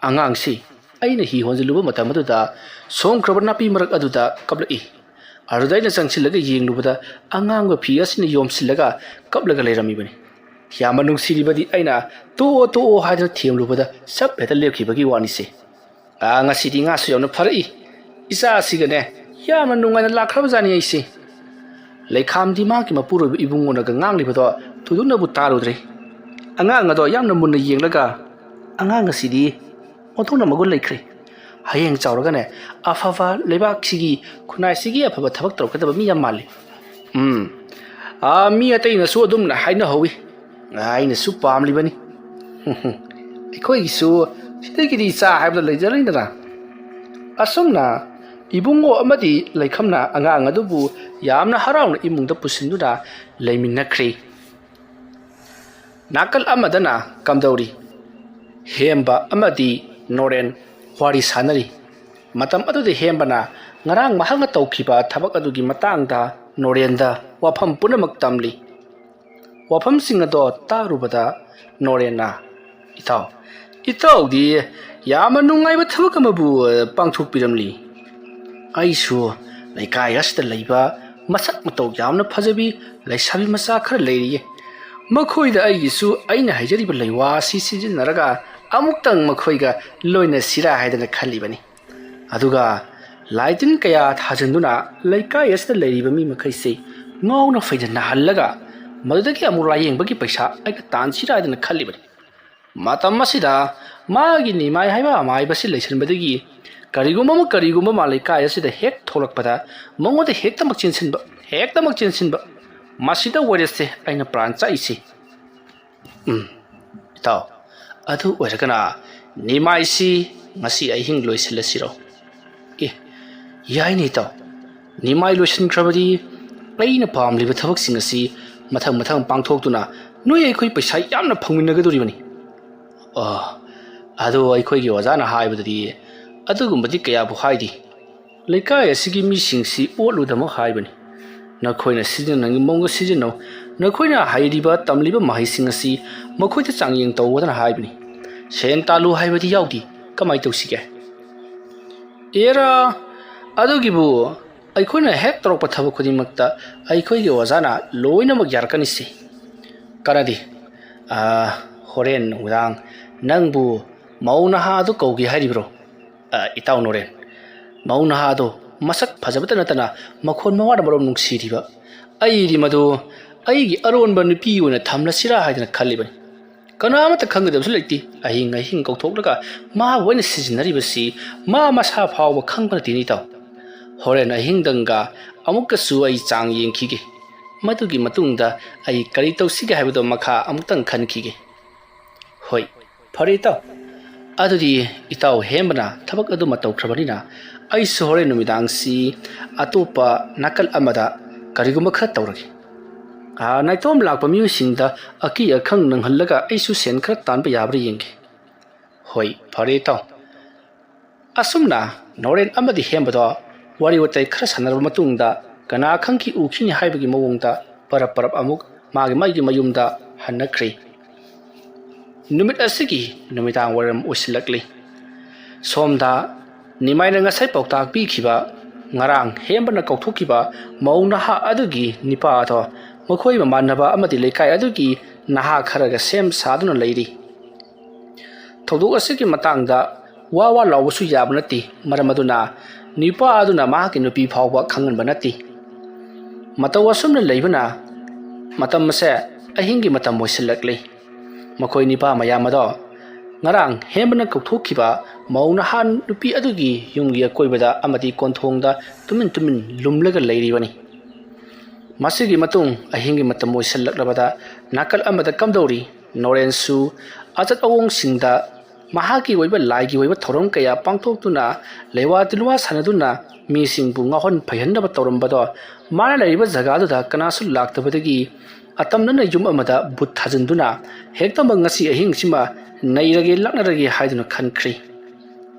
ꯑꯉꯥꯡꯁꯤ ꯑꯩꯅ ꯍꯤ ꯍꯣꯟꯖꯤꯜꯂꯨꯕ ꯃꯇꯝ ꯑꯗꯨꯗ ꯁꯣꯡꯈ꯭ꯔꯕ ꯅꯥꯄꯤ ꯃꯔꯛ ꯑꯗꯨꯗ ꯀꯞꯂꯛꯏ꯫ ꯑꯗꯨꯗ ꯑꯩꯅ ꯆꯪꯁꯤꯜꯂꯒ ꯌꯦꯡꯂꯨꯕꯗ ꯑꯉꯥꯡꯕ ꯐꯤ ꯑꯁꯤꯅ ꯌꯣꯝꯁꯤꯜꯂꯒ ꯀꯞꯂꯒ ꯂꯩꯔꯝꯃꯤꯕꯅꯤ꯫ ꯌꯥꯝꯅ ꯅꯨꯡꯁꯤꯔꯤꯕꯗꯤ ꯑꯩꯅ "ꯇꯣꯛꯑꯣ, ꯇꯣꯛꯑꯣ" ꯍꯥꯏꯗꯨꯅ ꯊꯦꯝꯂꯨꯕꯗ ꯆꯞ ꯍꯦꯛꯇ ꯂꯦꯞꯈꯤꯕꯒꯤ ꯋꯥꯅꯤꯁꯦ꯫ "ꯑꯥ, ꯉꯁꯤꯗꯤ ꯉꯥꯁꯨ ꯌꯥꯝꯅ ꯐꯔꯛꯏ꯫ ꯏꯆꯥ ꯑꯁꯤꯒꯅꯦ ꯌꯥꯝꯅ ꯅꯨꯡꯉꯥꯏꯅ ꯂꯥꯛꯈ꯭ꯔꯕꯖꯥꯠꯅꯤ ꯑꯩꯁꯦ"꯫ ꯂꯩꯈꯥꯝꯗꯤ ꯃꯥꯒꯤ ꯃꯄꯨꯔꯣꯏꯕ ꯏꯕꯨꯡꯉꯣꯅꯒ ꯉꯥꯡꯂꯤꯕꯗꯣ ꯊꯣꯏꯗꯣꯛꯅꯕꯨ ꯇꯥꯔꯨꯗ꯭ꯔꯦ꯫ ꯑꯉꯥꯡ ꯑꯗꯣ ꯌꯥꯝꯅ ꯃꯨꯟꯅ ꯌꯦꯡꯂꯒ, "ꯑꯉꯥꯡ ꯑꯁꯤꯗꯤ ꯑꯣꯟꯊꯣꯛꯅ ꯃꯒꯨꯟ ꯂꯩꯈ꯭ꯔꯦ꯫ ꯍꯌꯦꯡ ꯆꯥꯎꯔꯒꯅꯦ ꯑꯐꯕ ꯂꯩꯕꯥꯛꯁꯤꯒꯤ, ꯈꯨꯟꯅꯥꯏꯁꯤꯒꯤ ꯑꯐꯕ ꯊꯕꯛ ꯇꯧꯔꯛꯀꯗꯕ ꯃꯤ ꯌꯥꯝ ꯃꯥꯜꯂꯤ꯫ ꯎꯝ, ꯑꯥ, ꯃꯤ ꯑꯇꯩꯅꯁꯨ ꯑꯗꯨꯝꯅ ꯍꯥꯏꯅꯍꯧꯋꯤ꯫ ꯑꯩꯅꯁꯨ ꯄꯥꯝꯂꯤꯕꯅꯤ꯫ ꯑꯩꯈꯣꯏꯒꯤꯁꯨ ꯁꯤꯗꯒꯤꯗꯤ ꯏꯆꯥ ꯍꯥꯏꯕꯗꯣ ꯂꯩꯖꯔꯣꯏꯗꯅ"꯫ ꯑꯁꯨꯝꯅ ꯏꯕꯨꯡꯉꯣ ꯑꯃꯗꯤ ꯂꯩꯈꯝꯅ ꯑꯉꯥꯡ ꯑꯗꯨꯕꯨ ꯌꯥꯝꯅ ꯍꯔꯥꯎꯅ ꯏꯃꯨꯡꯗ ꯄꯨꯁꯤꯟꯗꯨꯅ ꯂꯩꯃꯤꯟꯅꯈ꯭ꯔꯦ꯫ ꯅꯥꯀꯜ ꯑꯃꯗꯅ ꯀꯝꯗꯧꯔꯤ? ꯍꯦꯝꯕ ꯑꯃꯗꯤ ꯅꯣꯔꯦꯟ ꯋꯥꯔꯤ ꯁꯥꯟꯅꯔꯤ꯫ ꯃꯇꯝ ꯑꯗꯨꯗ ꯍꯦꯝꯕꯅ ꯉꯔꯥꯡ ꯃꯍꯥꯛꯅ ꯇꯧꯈꯤꯕ ꯊꯕꯛ ꯑꯗꯨꯒꯤ ꯃꯇꯥꯡꯗ ꯅꯣꯔꯦꯟꯗ ꯋꯥꯐꯝ ꯄꯨꯝꯅꯃꯛ ꯇꯝꯂꯤ꯫ ꯋꯥꯐꯝꯁꯤꯡ ꯑꯗꯣ ꯇꯥꯔꯨꯕꯗ ꯅꯣꯔꯦꯟꯅ, "ꯏꯇꯥꯎ, ꯏꯇꯥꯎꯗꯤ ꯌꯥꯝꯅ ꯅꯨꯡꯉꯥꯏꯕ ꯊꯕꯛ ꯑꯃꯕꯨ, ꯑ, ꯄꯥꯡꯊꯣꯛꯄꯤꯔꯝꯂꯤ꯫ ꯑꯩꯁꯨ ꯂꯩꯀꯥꯏ ꯑꯁꯤꯗ ꯂꯩꯕ ꯃꯁꯛ ꯃꯇꯧ ꯌꯥꯝꯅ ꯐꯖꯕꯤ ꯂꯩꯁꯥꯕꯤ ꯃꯆꯥ ꯈꯔ ꯂꯩꯔꯤꯌꯦ꯫ ꯃꯈꯣꯏꯗ ꯑꯩꯒꯤꯁꯨ ꯑꯩꯅ ꯍꯥꯏꯖꯔꯤꯕ ꯂꯩꯋꯥ ꯑꯁꯤ ꯁꯤꯖꯤꯟꯅꯔꯒ ꯑꯃꯨꯛꯇꯪ ꯃꯈꯣꯏꯒ ꯂꯣꯏꯅꯁꯤꯔꯥ ꯍꯥꯏꯗꯅ ꯈꯜꯂꯤꯕꯅꯤ꯫ ꯑꯗꯨꯒ ꯂꯥꯏꯇꯤꯟ ꯀꯌꯥ ꯊꯥꯖꯤꯟꯗꯨꯅ ꯂꯩꯀꯥꯏ ꯑꯁꯤꯗ ꯂꯩꯔꯤꯕ ꯃꯤ ꯃꯈꯩꯁꯤ ꯉꯥꯎꯅ ꯐꯩꯗ ꯅꯥꯍꯜꯂꯒ ꯃꯗꯨꯗꯒꯤ ꯑꯃꯨꯛ ꯂꯥꯏꯌꯦꯡꯕꯒꯤ ꯄꯩꯁꯥ ꯑꯩꯒ ꯇꯥꯟꯁꯤꯔꯥ ꯍꯥꯏꯗꯅ ꯈꯜꯂꯤꯕꯅꯤ꯫ ꯃꯇꯝ ꯑꯁꯤꯗ ꯃꯥꯒꯤ ꯅꯤꯃꯥꯏ ꯍꯥꯏꯕ ꯑꯃꯥꯏꯕꯁꯤ ꯂꯩꯁꯤꯟꯕꯗꯒꯤ ꯀꯔꯤꯒꯨꯝꯕ ꯑꯃ, ꯀꯔꯤꯒꯨꯝꯕ ꯑꯃ ꯂꯩꯀꯥꯏ ꯑꯁꯤꯗ ꯍꯦꯛ ꯊꯣꯛꯂꯛꯄꯗ ꯃꯉꯣꯟꯗ ꯍꯦꯛꯇꯃꯛ ꯆꯦꯟꯁꯤꯟꯕ, ꯍꯦꯛꯇꯃꯛ ꯆꯦꯟꯁꯤꯟꯕ꯫ ꯃꯁꯤꯗ ꯑꯣꯏꯔꯦꯁꯦ ꯑꯩꯅ ꯄ꯭ꯔꯥꯟ ꯆꯥꯛꯏꯁꯤ"꯫ "ꯎꯝ, ꯏꯇꯥꯎ, ꯑꯗꯨ ꯑꯣꯏꯔꯒꯅ ꯅꯤꯃꯥꯏꯁꯤ ꯉꯁꯤ ꯑꯍꯤꯡ ꯂꯣꯏꯁꯤꯜꯂꯁꯤꯔꯣ?" "ꯑꯦ, ꯌꯥꯏꯅꯦ ꯏꯇꯥꯎ꯫ ꯅꯤꯃꯥꯏ ꯂꯣꯏꯁꯤꯟꯈ꯭ꯔꯕꯗꯤ ꯑꯩꯅ ꯄꯥꯝꯂꯤꯕ ꯊꯕꯛꯁꯤꯡ ꯑꯁꯤ ꯃꯊꯪ ꯃꯊꯪ ꯄꯥꯡꯊꯣꯛꯇꯨꯅ ꯅꯣꯏ ꯑꯩꯈꯣꯏ ꯄꯩꯁꯥ ꯌꯥꯝꯅ ꯐꯪꯃꯤꯟꯅꯒꯗꯧꯔꯤꯕꯅꯤ"꯫ "ꯑꯣ, ꯑꯗꯣ ꯑꯩꯈꯣꯏꯒꯤ ꯑꯣꯖꯥꯅ ꯍꯥꯏꯕꯗꯗꯤ ꯑꯗꯨꯒꯨꯝꯕꯗꯤ ꯀꯌꯥꯕꯨ ꯍꯥꯏꯗꯦ꯫ ꯂꯩꯀꯥꯏ ꯑꯁꯤꯒꯤ ꯃꯤꯁꯤꯡꯁꯤ ꯑꯣꯠꯂꯨꯗꯃꯛ ꯍꯥꯏꯕꯅꯤ꯫ ꯅꯈꯣꯏꯅ ꯁꯤꯖꯤꯟꯅꯅꯤꯡꯕ ꯃꯑꯣꯡꯗ ꯁꯤꯖꯤꯟꯅꯧ, ꯅꯈꯣꯏꯅ ꯍꯩꯔꯤꯕ, ꯇꯝꯂꯤꯕ ꯃꯍꯩꯁꯤꯡ ꯑꯁꯤ ꯃꯈꯣꯏꯗ ꯆꯥꯡꯌꯦꯡ ꯇꯧꯋꯣꯗꯅ ꯍꯥꯏꯕꯅꯤ꯫ ꯁꯦꯟ ꯇꯥꯜꯂꯨ ꯍꯥꯏꯕꯗꯤ ꯌꯥꯎꯗꯦ, ꯀꯃꯥꯏ ꯇꯧꯁꯤꯒꯦ?" "ꯑꯦꯔꯥ, ꯑꯗꯨꯒꯤꯕꯨ ꯑꯩꯈꯣꯏꯅ ꯍꯦꯛ ꯇꯧꯔꯛꯄ ꯊꯕꯛ ꯈꯨꯗꯤꯡꯃꯛꯇ ꯑꯩꯈꯣꯏꯒꯤ ꯑꯣꯖꯥꯅ ꯂꯣꯏꯅꯃꯛ ꯌꯥꯔꯛꯀꯅꯤꯁꯦ꯫ ꯀꯥꯟꯅꯗꯦ꯫ ꯑꯥ, ꯍꯣꯔꯦꯟ ꯅꯨꯡꯗꯥꯡ ꯅꯪꯕꯨ ꯃꯧ ꯅꯍꯥ ꯑꯗꯨ ꯀꯧꯒꯦ ꯍꯥꯏꯔꯤꯕ꯭ꯔꯣ?" "ꯑ, ꯏꯇꯥꯎ ꯅꯣꯔꯦꯟ, ꯃꯧ ꯅꯍꯥ ꯑꯗꯣ ꯃꯁꯛ ꯐꯖꯕꯇ ꯅꯠꯇꯅ ꯃꯈꯣꯟ ꯃꯋꯥꯅ ꯃꯔꯣꯝ ꯅꯨꯡꯁꯤꯔꯤꯕ꯫ ꯑꯩꯗꯤ ꯃꯗꯨ ꯑꯩꯒꯤ ꯑꯔꯣꯟꯕ ꯅꯨꯄꯤ ꯑꯣꯏꯅ ꯊꯝꯂꯁꯤꯔꯥ ꯍꯥꯏꯗꯅ ꯈꯜꯂꯤꯕꯅꯤ꯫ ꯀꯅꯥ ꯑꯃꯠꯇ ꯈꯪꯒꯗꯕꯁꯨ ꯂꯩꯇꯦ꯫ ꯑꯍꯤꯡ ꯑꯍꯤꯡ ꯀꯧꯊꯣꯛꯂꯒ ꯃꯥꯕꯨ ꯑꯩꯅ ꯁꯤꯖꯤꯟꯅꯔꯤꯕꯁꯤ ꯃꯥ ꯃꯁꯥ ꯐꯥꯎꯕ ꯈꯪꯕ ꯅꯠꯇꯦꯅꯦ ꯏꯇꯥꯎ꯫ ꯍꯣꯔꯦꯟ ꯑꯍꯤꯡꯗꯪꯒ ꯑꯃꯨꯛꯀꯁꯨ ꯑꯩ ꯆꯥꯡ ꯌꯦꯡꯈꯤꯒꯦ꯫ ꯃꯗꯨꯒꯤ ꯃꯇꯨꯡꯗ ꯑꯩ ꯀꯔꯤ ꯇꯧꯁꯤꯒꯦ ꯍꯥꯏꯕꯗꯣ ꯃꯈꯥ ꯑꯃꯨꯛꯇꯪ ꯈꯟꯈꯤꯒꯦ꯫ ꯍꯣꯏ, ꯐꯔꯦ ꯏꯇꯥꯎ꯫ ꯑꯗꯨꯗꯤ ꯏꯇꯥꯎ ꯍꯦꯝꯕꯅ ꯊꯕꯛ ꯑꯗꯨꯃ ꯇꯧꯈ꯭ꯔꯕꯅꯤꯅ ꯑꯩꯁꯨ ꯍꯣꯔꯦꯟ ꯅꯨꯃꯤꯗꯥꯡꯁꯤ ꯑꯇꯣꯞꯄ ꯅꯥꯀꯜ ꯑꯃꯗ ꯀꯔꯤꯒꯨꯝꯕ ꯈꯔ ꯇꯧꯔꯒꯦ꯫ ꯑꯥ, ꯅꯥꯏꯇꯣꯝ ꯂꯥꯛꯄ ꯃꯤꯑꯣꯏꯁꯤꯡꯗ ꯑꯀꯤ ꯑꯈꯪ ꯅꯪꯍꯜꯂꯒ ꯑꯩꯁꯨ ꯁꯦꯟ ꯈꯔ ꯇꯥꯟꯕ ꯌꯥꯕ꯭ꯔꯥ ꯌꯦꯡꯒꯦ꯫ ꯍꯣꯏ, ꯐꯔꯦ ꯏꯇꯥꯎ꯫ ꯑꯁꯨꯝꯅ ꯅꯣꯔꯦꯟ ꯑꯃꯗꯤ ꯍꯦꯝꯕꯗꯣ ꯋꯥꯔꯤ ꯋꯥꯇꯥꯏ ꯈꯔ ꯁꯥꯟꯅꯔꯕ ꯃꯇꯨꯡꯗ ꯀꯅꯥ ꯈꯪꯈꯤ ꯎꯈꯤꯅꯤ ꯍꯥꯏꯕꯒꯤ ꯃꯑꯣꯡꯗ ꯄꯔꯞ ꯄꯔꯞ ꯑꯃꯨꯛ ꯃꯥꯒꯤ ꯃꯥꯒꯤ ꯃꯌꯨꯝꯗ ꯍꯟꯅꯈ꯭ꯔꯤ꯫ ꯅꯨꯃꯤꯠ ꯑꯁꯤꯒꯤ ꯅꯨꯃꯤꯗꯥꯡ ꯋꯥꯏꯔꯝ ꯑꯣꯏꯁꯤꯜꯂꯛꯂꯤ꯫ ꯁꯣꯝꯗ ꯅꯤꯃꯥꯏꯅ ꯉꯁꯥꯏ ꯄꯥꯎꯇꯥꯛ ꯄꯤꯈꯤꯕ, ꯉꯔꯥꯡ ꯍꯦꯝꯕꯅ ꯀꯧꯊꯣꯛꯈꯤꯕ ꯃꯧ ꯅꯍꯥ ꯑꯗꯨꯒꯤ ꯅꯤꯄꯥ ꯑꯗꯣ ꯃꯈꯣꯏ ꯃꯃꯥꯟꯅꯕ ꯑꯃꯗꯤ ꯂꯩꯀꯥꯏ ꯑꯗꯨꯒꯤ ꯅꯍꯥ ꯈꯔꯒ ꯁꯦꯝ ꯁꯥꯗꯨꯅ ꯂꯩꯔꯤ꯫ ꯊꯧꯗꯣꯛ ꯑꯁꯤꯒꯤ ꯃꯇꯥꯡꯗ ꯋꯥ ꯋꯥ ꯂꯥꯎꯕꯁꯨ ꯌꯥꯕ ꯅꯠꯇꯦ꯫ ꯃꯔꯝ ꯑꯗꯨꯅ ꯅꯤꯄꯥ ꯑꯗꯨꯅ ꯃꯍꯥꯛꯀꯤ ꯅꯨꯄꯤ ꯐꯥꯎꯕ ꯈꯪꯍꯟꯕ ꯅꯠꯇꯦ꯫ ꯃꯇꯧ ꯑꯁꯨꯝꯅ ꯂꯩꯕꯅ ꯃꯇꯝ ꯑꯁꯦ ꯑꯍꯤꯡꯒꯤ ꯃꯇꯝ ꯑꯣꯏꯁꯤꯜꯂꯛꯂꯤ꯫ ꯃꯈꯣꯏ ꯅꯤꯄꯥ ꯃꯌꯥꯝ ꯑꯗꯣ ꯉꯔꯥꯡ ꯍꯦꯝꯕꯅ ꯀꯧꯊꯣꯛꯈꯤꯕ ꯃꯧ ꯅꯍꯥ ꯅꯨꯄꯤ ꯑꯗꯨꯒꯤ ꯌꯨꯝꯒꯤ ꯑꯀꯣꯏꯕꯗ ꯑꯃꯗꯤ ꯀꯣꯟꯊꯣꯡꯗ ꯇꯨꯃꯤꯟ ꯇꯨꯃꯤꯟ ꯂꯨꯝꯂꯒ ꯂꯩꯔꯤꯕꯅꯤ꯫ ꯃꯁꯤꯒꯤ ꯃꯇꯨꯡ ꯑꯍꯤꯡꯒꯤ ꯃꯇꯝ ꯑꯣꯏꯁꯤꯜꯂꯛꯂꯕꯗ ꯅꯥꯀꯜ ꯑꯃꯗ ꯀꯝꯗꯧꯔꯤ? ꯅꯣꯔꯦꯟꯁꯨ ꯑꯆꯠ ꯑꯋꯣꯡꯁꯤꯡꯗ ꯃꯍꯥꯛꯀꯤ ꯑꯣꯏꯕ ꯂꯥꯏꯒꯤ ꯑꯣꯏꯕ ꯊꯧꯔꯝ ꯀꯌꯥ ꯄꯥꯡꯊꯣꯛꯇꯨꯅ, ꯂꯩꯋꯥ ꯇꯤꯜꯋꯥ ꯁꯥꯟꯅꯗꯨꯅ ꯃꯤꯁꯤꯡꯕꯨ ꯉꯥꯎꯍꯟ ꯐꯩꯍꯟꯅꯕ ꯇꯧꯔꯝꯕꯗꯣ, ꯃꯥꯅ ꯂꯩꯔꯤꯕ ꯖꯒꯥꯗꯨꯗ ꯀꯅꯥꯁꯨ ꯂꯥꯛꯇꯕꯗꯒꯤ ꯑꯇꯝꯅꯅ ꯌꯨꯝ ꯑꯃꯗ ꯕꯨꯠ ꯊꯥꯖꯤꯟꯗꯨꯅ ꯍꯦꯛꯇꯃꯛ ꯉꯁꯤ ꯑꯍꯤꯡꯁꯤꯃ ꯅꯩꯔꯒꯦ ꯂꯥꯛꯅꯔꯒꯦ ꯍꯥꯏꯗꯨꯅ ꯈꯟꯈ꯭ꯔꯤ꯫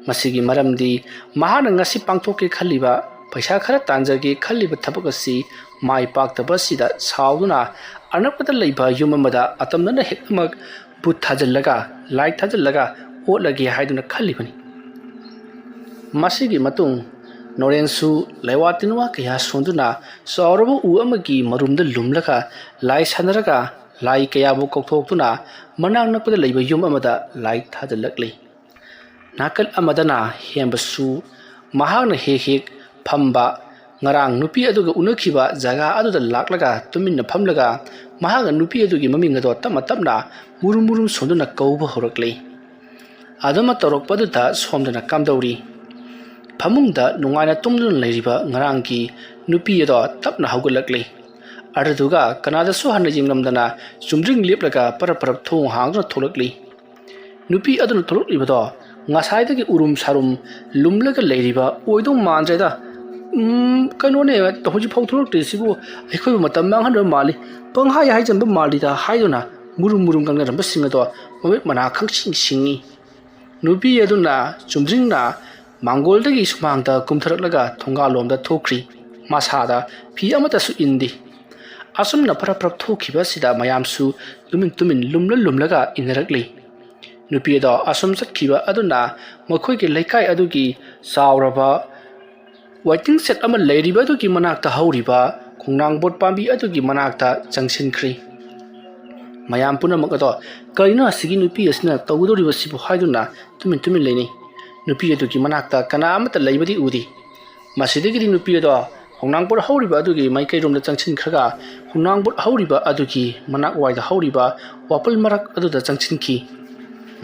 ꯃꯁꯤꯒꯤ ꯃꯔꯝꯗꯤ ꯃꯍꯥꯛꯅ ꯉꯁꯤ ꯄꯥꯡꯊꯣꯛꯀꯦ ꯈꯜꯂꯤꯕ ꯄꯩꯁꯥ ꯈꯔ ꯇꯥꯟꯖꯒꯦ ꯈꯜꯂꯤꯕ ꯊꯕꯛ ꯑꯁꯤ ꯃꯥꯏ ꯄꯥꯛꯇꯕ ꯑꯁꯤꯗ ꯁꯥꯎꯗꯨꯅ ꯑꯅꯛꯄꯗ ꯂꯩꯕ ꯌꯨꯝ ꯑꯃꯗ ꯑꯇꯝꯅꯅ ꯍꯦꯛꯃꯛ ꯚꯨꯠ ꯊꯥꯖꯤꯜꯂꯒ, ꯂꯥꯏꯠ ꯊꯥꯖꯤꯜꯂꯒ ꯑꯣꯠꯂꯒꯦ ꯍꯥꯏꯗꯨꯅ ꯈꯜꯂꯤꯕꯅꯤ꯫ ꯃꯁꯤꯒꯤ ꯃꯇꯨꯡ ꯅꯣꯔꯦꯟꯁꯨ ꯂꯩꯋꯥ ꯇꯤꯟꯋꯥ ꯀꯌꯥ ꯁꯣꯟꯗꯨꯅ ꯆꯥꯎꯔꯕ ꯎ ꯑꯃꯒꯤ ꯃꯔꯨꯝꯗ ꯂꯨꯝꯂꯒ ꯂꯥꯏ ꯁꯥꯟꯅꯔꯒ ꯂꯥꯏ ꯀꯌꯥꯕꯨ ꯀꯧꯊꯣꯛꯇꯨꯅ ꯃꯅꯥꯛ ꯅꯛꯄꯗ ꯂꯩꯕ ꯌꯨꯝ ꯑꯃꯗ ꯂꯥꯏ ꯊꯥꯖꯤꯜꯂꯛꯂꯤ꯫ ꯅꯥꯀꯜ ꯑꯃꯗꯅ ꯍꯦꯝꯕꯁꯨ ꯃꯍꯥꯛꯅ ꯍꯦꯛ ꯍꯦꯛ ꯐꯝꯕ ꯉꯔꯥꯡ ꯅꯨꯄꯤ ꯑꯗꯨꯒ ꯎꯅꯈꯤꯕ ꯖꯒꯥ ꯑꯗꯨꯗ ꯂꯥꯛꯂꯒ ꯇꯨꯃꯤꯟꯅ ꯐꯝꯂꯒ ꯃꯍꯥꯛꯅ ꯅꯨꯄꯤ ꯑꯗꯨꯒꯤ ꯃꯃꯤꯡ ꯑꯗꯣ ꯇꯞꯅ ꯇꯞꯅ ꯃꯨꯔꯨꯝ ꯃꯨꯔꯨꯝ ꯁꯣꯟꯗꯨꯅ ꯀꯧꯕ ꯍꯧꯔꯛꯂꯤ꯫ ꯑꯗꯨꯃ ꯇꯧꯔꯛꯄꯗꯨꯗ ꯁꯣꯝꯗꯅ ꯀꯝꯗꯧꯔꯤ? ꯐꯃꯨꯡꯗ ꯅꯨꯡꯉꯥꯏꯅ ꯇꯨꯝꯗꯨꯅ ꯂꯩꯔꯤꯕ ꯉꯔꯥꯡꯒꯤ ꯅꯨꯄꯤ ꯑꯗꯣ ꯇꯞꯅ ꯍꯧꯒꯠꯂꯛꯂꯤ꯫ ꯑꯗꯨꯗꯨꯒ ꯀꯅꯥꯗꯁꯨ ꯍꯟꯅ ꯌꯦꯡꯂꯝꯗꯅ ꯆꯨꯝꯗ꯭ꯔꯤꯡ ꯂꯦꯞꯂꯒ ꯄꯔꯞ ꯄꯔꯞ ꯊꯣꯡ ꯍꯥꯡꯗꯨꯅ ꯊꯣꯛꯂꯛꯂꯤ꯫ ꯅꯨꯄꯤ ꯑꯗꯨꯅ ꯊꯣꯛꯂꯛꯂꯤꯕꯗꯣ ꯉꯁꯥꯏꯗꯒꯤ ꯎꯔꯨꯝ ꯁꯥꯔꯨꯝ ꯂꯨꯝꯂꯒ ꯂꯩꯔꯤꯕ ꯑꯣꯏꯗꯧ ꯃꯥꯟꯗ꯭ꯔꯦꯗ꯫ "ꯎꯝ, ꯀꯩꯅꯣꯅꯦ, ꯍꯧꯖꯤꯛꯐꯥꯎ ꯊꯣꯛꯂꯛꯇ꯭ꯔꯤꯁꯤꯕꯨ? ꯑꯩꯈꯣꯏꯕꯨ ꯃꯇꯝ ꯃꯥꯡꯍꯟꯕ ꯃꯥꯜꯂꯤ, ꯄꯪꯍꯥꯏ ꯍꯥꯏꯖꯟꯕ ꯃꯥꯜꯂꯤꯗ" ꯍꯥꯏꯗꯨꯅ ꯃꯨꯔꯨꯝ ꯃꯨꯔꯨꯝ ꯉꯥꯡꯅꯔꯝꯕꯁꯤꯡ ꯑꯗꯣ ꯃꯃꯤꯠ ꯃꯅꯥ ꯈꯪꯁꯤꯡ ꯁꯤꯡꯏ꯫ ꯅꯨꯄꯤ ꯑꯗꯨꯅ ꯆꯨꯝꯗ꯭ꯔꯤꯡꯅ ꯃꯥꯡꯒꯣꯜꯗꯒꯤ ꯁꯨꯃꯥꯡꯗ ꯀꯨꯝꯊꯔꯛꯂꯒ ꯊꯣꯡꯒꯥꯜꯂꯣꯝꯗ ꯊꯣꯛꯈ꯭ꯔꯤ꯫ ꯃꯁꯥꯗ ꯐꯤ ꯑꯃꯠꯇꯁꯨ ꯏꯟꯗꯦ꯫ ꯑꯁꯨꯝꯅ ꯐꯔꯞ ꯐꯔꯞ ꯊꯣꯛꯈꯤꯕ ꯑꯁꯤꯗ ꯃꯌꯥꯝꯁꯨ ꯇꯨꯃꯤꯟ ꯇꯨꯃꯤꯟ ꯂꯨꯝꯂ ꯂꯨꯝꯂꯒ ꯏꯟꯅꯔꯛꯂꯤ꯫ ꯅꯨꯄꯤ ꯑꯗꯣ ꯑꯁꯨꯝ ꯆꯠꯈꯤꯕ ꯑꯗꯨꯅ ꯃꯈꯣꯏꯒꯤ ꯂꯩꯀꯥꯏ ꯑꯗꯨꯒꯤ ꯆꯥꯎꯔꯕ ꯋꯦꯇꯤꯡ ꯁꯦꯠ ꯑꯃ ꯂꯩꯔꯤꯕ ꯑꯗꯨꯒꯤ ꯃꯅꯥꯛꯇ ꯍꯧꯔꯤꯕ ꯈꯣꯡꯅꯥꯡꯕꯣꯠ ꯄꯥꯝꯕꯤ ꯑꯗꯨꯒꯤ ꯃꯅꯥꯛꯇ ꯆꯪꯁꯤꯟꯈ꯭ꯔꯤ꯫ ꯃꯌꯥꯝ ꯄꯨꯝꯅꯃꯛ ꯑꯗꯣ "ꯀꯔꯤꯅꯣ ꯑꯁꯤꯒꯤ ꯅꯨꯄꯤ ꯑꯁꯤꯅ ꯇꯧꯒꯗꯧꯔꯤꯕꯁꯤꯕꯨ?" ꯍꯥꯏꯗꯨꯅ ꯇꯨꯃꯤꯟ ꯇꯨꯃꯤꯟ ꯂꯩꯅꯩ꯫ ꯅꯨꯄꯤ ꯑꯗꯨꯒꯤ ꯃꯅꯥꯛꯇ ꯀꯅꯥ ꯑꯃꯠꯇ ꯂꯩꯕꯗꯤ ꯎꯗꯦ꯫ ꯃꯁꯤꯗꯒꯤꯗꯤ ꯅꯨꯄꯤ ꯑꯗꯣ ꯈꯣꯡꯅꯥꯡꯕꯣꯠ ꯍꯧꯔꯤꯕ ꯑꯗꯨꯒꯤ ꯃꯥꯏꯀꯩꯔꯣꯝꯗ ꯆꯪꯁꯤꯟꯈ꯭ꯔꯒ ꯈꯣꯡꯅꯥꯡꯕꯣꯠ ꯍꯧꯔꯤꯕ ꯑꯗꯨꯒꯤ ꯃꯅꯥꯛ ꯋꯥꯏꯗ ꯍꯧꯔꯤꯕ ꯋꯥꯄꯜ ꯃꯔꯛ ꯑꯗꯨꯗ ꯆꯪꯁꯤꯟꯈꯤ꯫